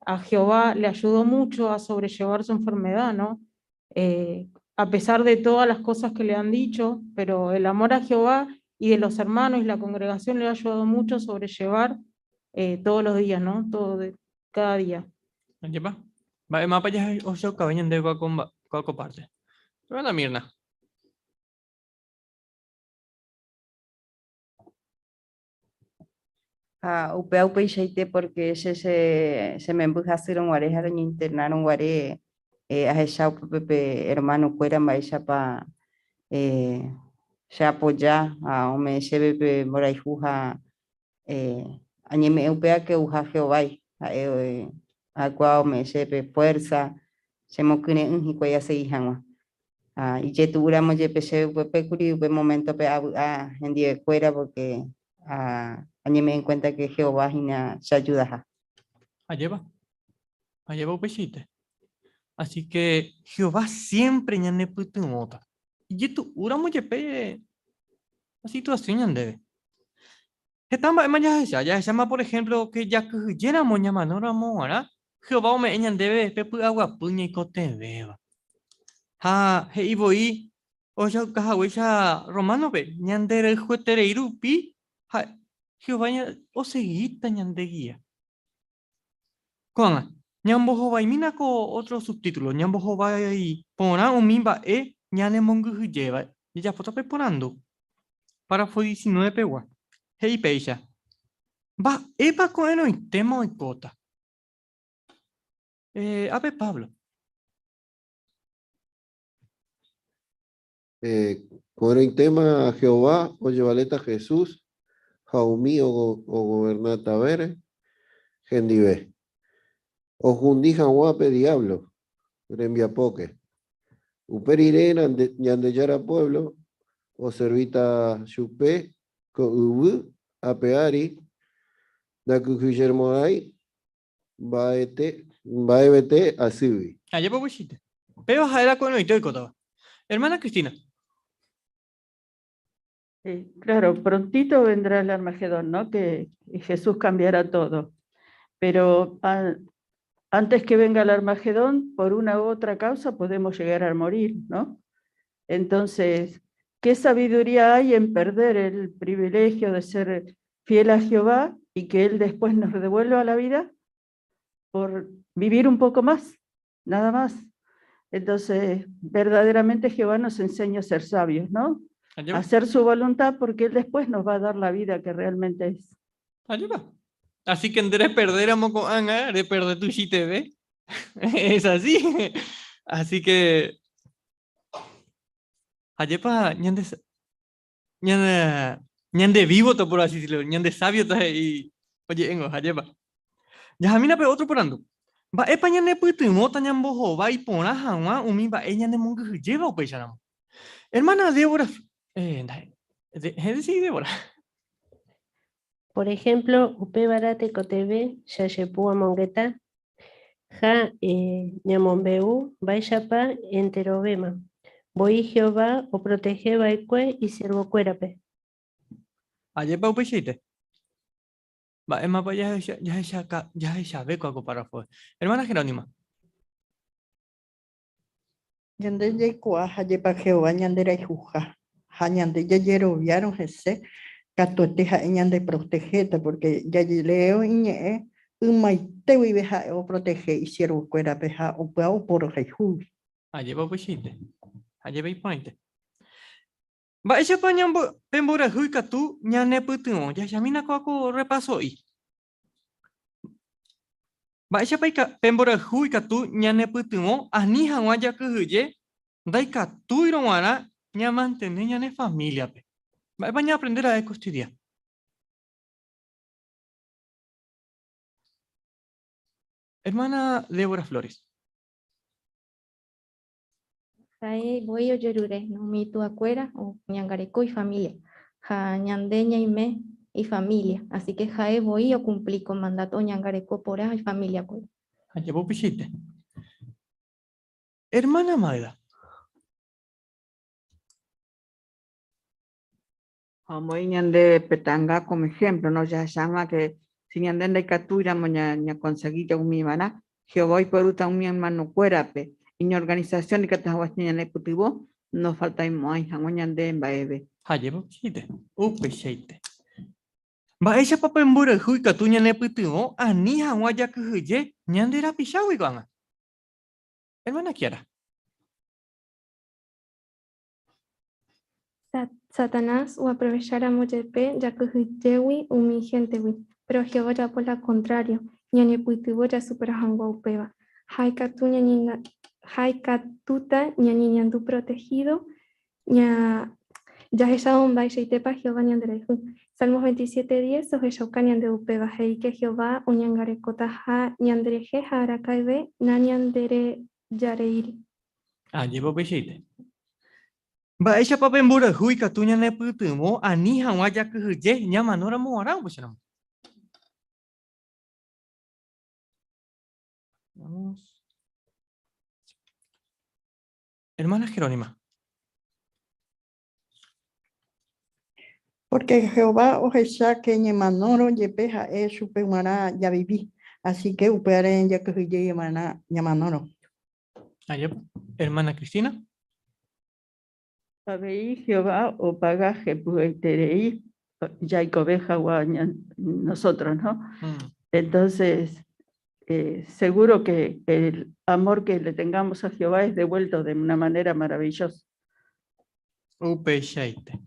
a Jehová le ayudó mucho a sobrellevar su enfermedad, ¿no? A pesar de todas las cosas que le han dicho, pero el amor a Jehová y de los hermanos y la congregación le ha ayudado mucho a sobrellevar todos los días, ¿no? Todo de, cada día. Ajépa? Mba'émapa jahechaukave ñande kóa ko parte. Hermana Mirna. Ha upéva upeichaite pórke che che memby hasýrõ guare ha roñeinternárõ guare ahecha upépe pe ermanokuéra mba'éichapa cheapoja ha ome'ẽ chéve pe mborayhu ha añeme'ẽ upéva ke ouha Jehovái, ha'e ha'ekuaa ome'ẽ chéve pe fuérsa chemokyre'ỹ hikuái asegi hag̃ua. Ha ijetu'úramo jepe chéve upépekuri, upe moméntope avy'a hendivekuéra pórke añeme'ẽ en kuénta ke Jehová hína cheajudaha. Ajépa? Ajépa upeichaite? Así que Jehová siémpre ñanepytyvõta. Ijetu'úramo jepe la situasión ñandéve. Heta mba'éma jahecha. Jahecháma por ehémplo ke jakyhyjéramo ñamanóramo g̃uarã, Jehová ome'ẽ ñandéve pe py'aguapy ñaikotevẽva. Ha he'i voi Ohechauka haguéicha Románope, ñanderayhueterei rupi ha Jehová osegíta ñandegia. Ko'ág̃a, ñambohovaimína ko ótro subtítulo, Ñambohovái porã umi mba'e ñanemongyhyjéva. Jajapóta pe porandu. Párrafo 19 pegua. He'i péicha, Mba'épa ko'ẽrõitéma oikóta? Ápe Pablo. Ko'ẽrõitéma Jehová ojevaléta Jesús ha umi ogovernatavére hendive, ohundi hag̃ua pe Diablo rembiapóke. Upe rire Ñandejára puévlo oservíta chupe ko yvy ape ári ndakyhyjemo'ãi Mba'ete, mba'evete asýgui. Ajépa upeichaite. Péva ha'éra ko'ẽrõite oikótava. Hermana Cristina. Claro, prontito vendrá el Armagedón, ¿no? Que Jesús cambiará todo. Pero antes que venga el Armagedón, por una u otra causa podemos llegar a morir, ¿no? Entonces, ¿qué sabiduría hay en perder el privilegio de ser fiel a Jehová y que Él después nos devuelva la vida por vivir un poco más, nada más? Entonces, verdaderamente Jehová nos enseña a ser sabios, ¿no? A hacer su voluntad porque Él después nos va a dar la vida que realmente es. Ajépa. Así que nde reperdéramo ko'ág̃a, reperde tuichaiteve. Es así. Así que Ajépa ñande ñande ñande vívota por así decirlo, ñande sábiota he'i oje'éngo, ajépa. Jahamína pe ótro porandu. Mba'épa ñanepytyvõta ñambohovái porã hag̃ua umi mba'e ñanemongyhyjéva upéicharamo? Hermana Débora, eh, sí, Débora. Por ejemplo, upévarã tekotevẽ jajepu amongeta ha ñamombe'u mba'éichapa enterovéma voi Jehová oprotehe va'ekue isiervokuérape. Ajépa upeichaite? Mba'émapa jahechave ko'ã ko párrafope? Hermana Jerónima. Ñande jaikuaa ha jepa Jehová ñanderayhuha, ha ñande jajeroviárõ hese, katuete ha'e ñandeprotehéta, pórke jaleévo iñe'ẽ ymaite guive ha'e oprotehe isiervokuérape ha upéva oporohayhúgui. Ajépa upeichaite, ajépa iporãite. Mba'éichapa pe mborayhu ikatu ñanepytyvõ? Jahechamína kóva ko rrepaso'i. Mba'éichapa pe mborayhu ikatu ñanepytyvõ ani hag̃ua jakyhyje ndaikatúirõ g̃uarã ñamantene ñane famíliape? Mba'épa ñaaprende ra'e ko estudia? Hermana Débora Flores. Ha'e voi ojerure umi tuakuéra oñangareko ifamília ha ñande ñaime Ifamilia. Así que ha'e voi okumpli ko mandato oñangareko porã ifamiliakuéra. Ajapo upeichaite. Hermana Magda. Ha omoĩ ñande pe ta'anga como ejemplo, no jahecháma que si ñande ndaikatúiramo ñakonsegi ja'umivarã, Jehová oiporúta umi hermanokuérape iñorganización ikatu hag̃ua ñanepytyvõ nofaltaimo'ãi hag̃ua ñande mba'eve. Ha ajepo upeichaite. Upeichaite. Mba'éichapa pe mborayhu ikatu ñanepytyvõ ani hag̃ua jakyhyje ñande rapichágui ko'ág̃a? Hermana Kiara. Satanás oaprovecháramo jepe jakyhyjégui umi héntegui, péro Jehová ojapo la kontrário, ñanepytyvõ jasupera hag̃ua upéva. Ha ikatúta ñañeñandu protehído jahechávo mba'eichaitépa Jehová ñanderayhu. Salmos 27, 10 ohechauka ñande upéva, he'i ke Jehová oñangarekotaha ñanderehe ha araka'eve nañanderejareíri. Ajépa upeichaite. Mba'éichapa pe mborayhu ikatu ñanepytyvõ ani hag̃ua jakyhyje ñamanóramo g̃uarã upéicharamo? Vamos. Hermana Jerónima. Porque Jehová ohecha que ñemanórõ jepe ha'e chupe g̃uarã javivi, así que upévare jakyhyje ñamanórõ. Ajépa. Hermana Cristina. Avei Jehová opaga hepyeterei jaikove hag̃ua nosotros, ¿no? Entonces, seguro que el amor que le tengamos a Jehová es devuelto de una manera maravillosa. Upeichaite.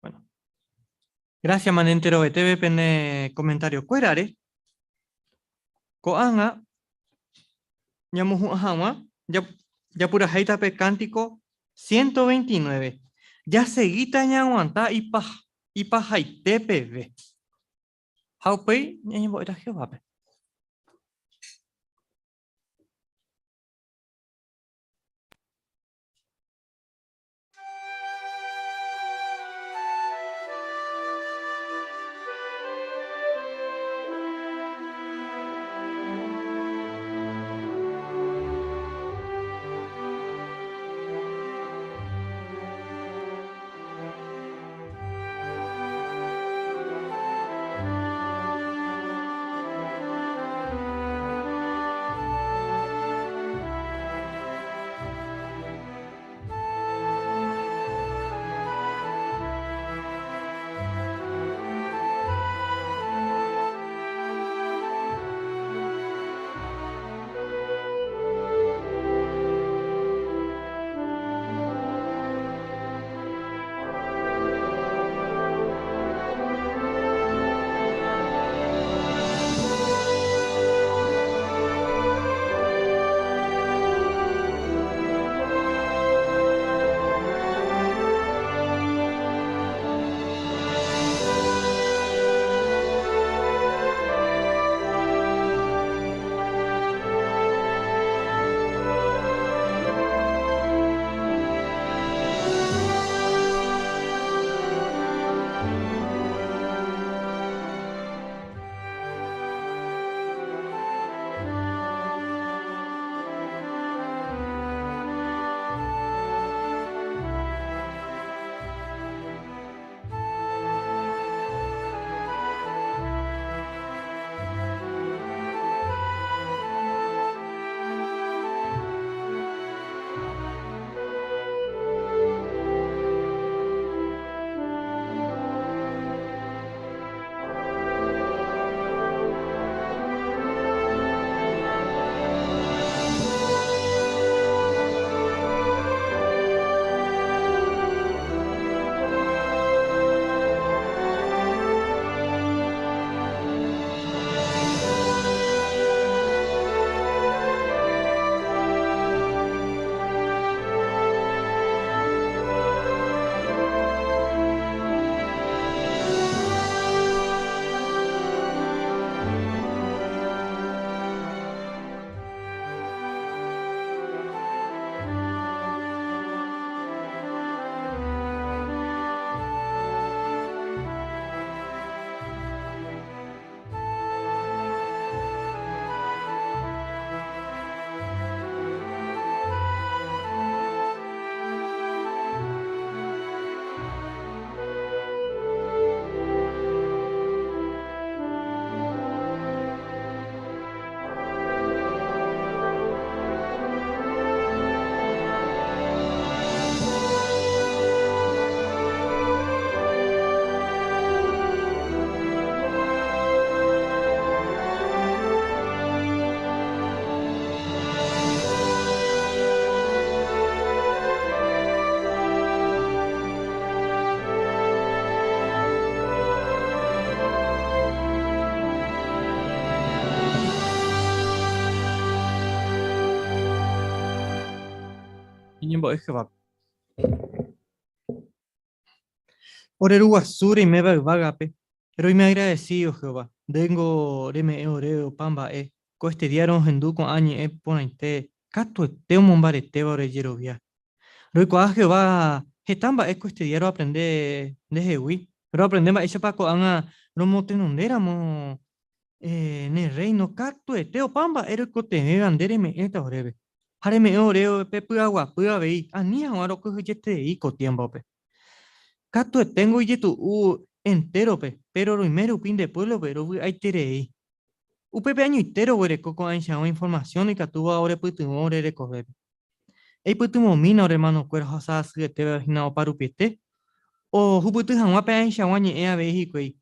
Bueno. Gracias, man enterovetépe pene comentario-kuérare. Ko'ág̃a ñamohu'ã hag̃ua japurahéita pe cántico 129. Jasegíta ñaaguanta ipahaite peve. Ha upéi ñañembo'éta Jehovápe. Ñembo'e Jehovápe. Ore Ru Guasu reiméva yvágape, roime agradecido Jehová, ndéngo reme'ẽ oréve opa mba'e, ko este día rohendu ko'ã ñe'ẽ porãite katuete omombaretéva ore jerovia. Roikuaa Jehová heta mba'e ko este día roaprende ndehegui, roaprende mba'éichapa ko'ág̃a romotenondéramo ne rréino katuete opa mba'e roikotevẽva nde reme'ẽta oréve. Ha reme'ẽ oréve pe py'aguapy avei ani hag̃ua rokyhyjeterei ko tiémpope. Katueténgo ijetu'u entérope, péro roime rupi nde puévlope rovy'aiterei. Upépe añoite roguereko ko'ãichagua informasión ikatúva orepytyvõ ore rekovépe. Eipytyvõmína ore hermanokuéra ohasa asyetéva hína oparupiete, ohupyty hag̃ua pe ãichagua ñe'ẽ avei hikuái,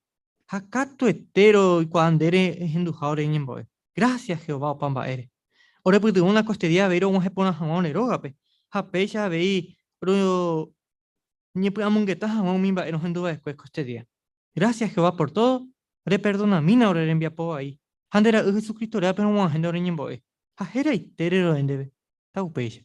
ha katuete roikuaa nde rehenduha ore ñembo'e. Grásia Jehová opa mba'ére. Orepytyvõna koestedía avei rog̃uahẽ porã hag̃ua ore rógape, ha péicha avei roñepy'amongeta hag̃ua umi mba'e rohenduva'ekue koestedía. Grásia Jehová por tódo, reperdonamína ore rembiapo vai, ha nde Ra'y Jesucristo rérape rog̃uahẽ nde ore ñembo'e, ha heraitére ro'e ndéve. Taupéicha.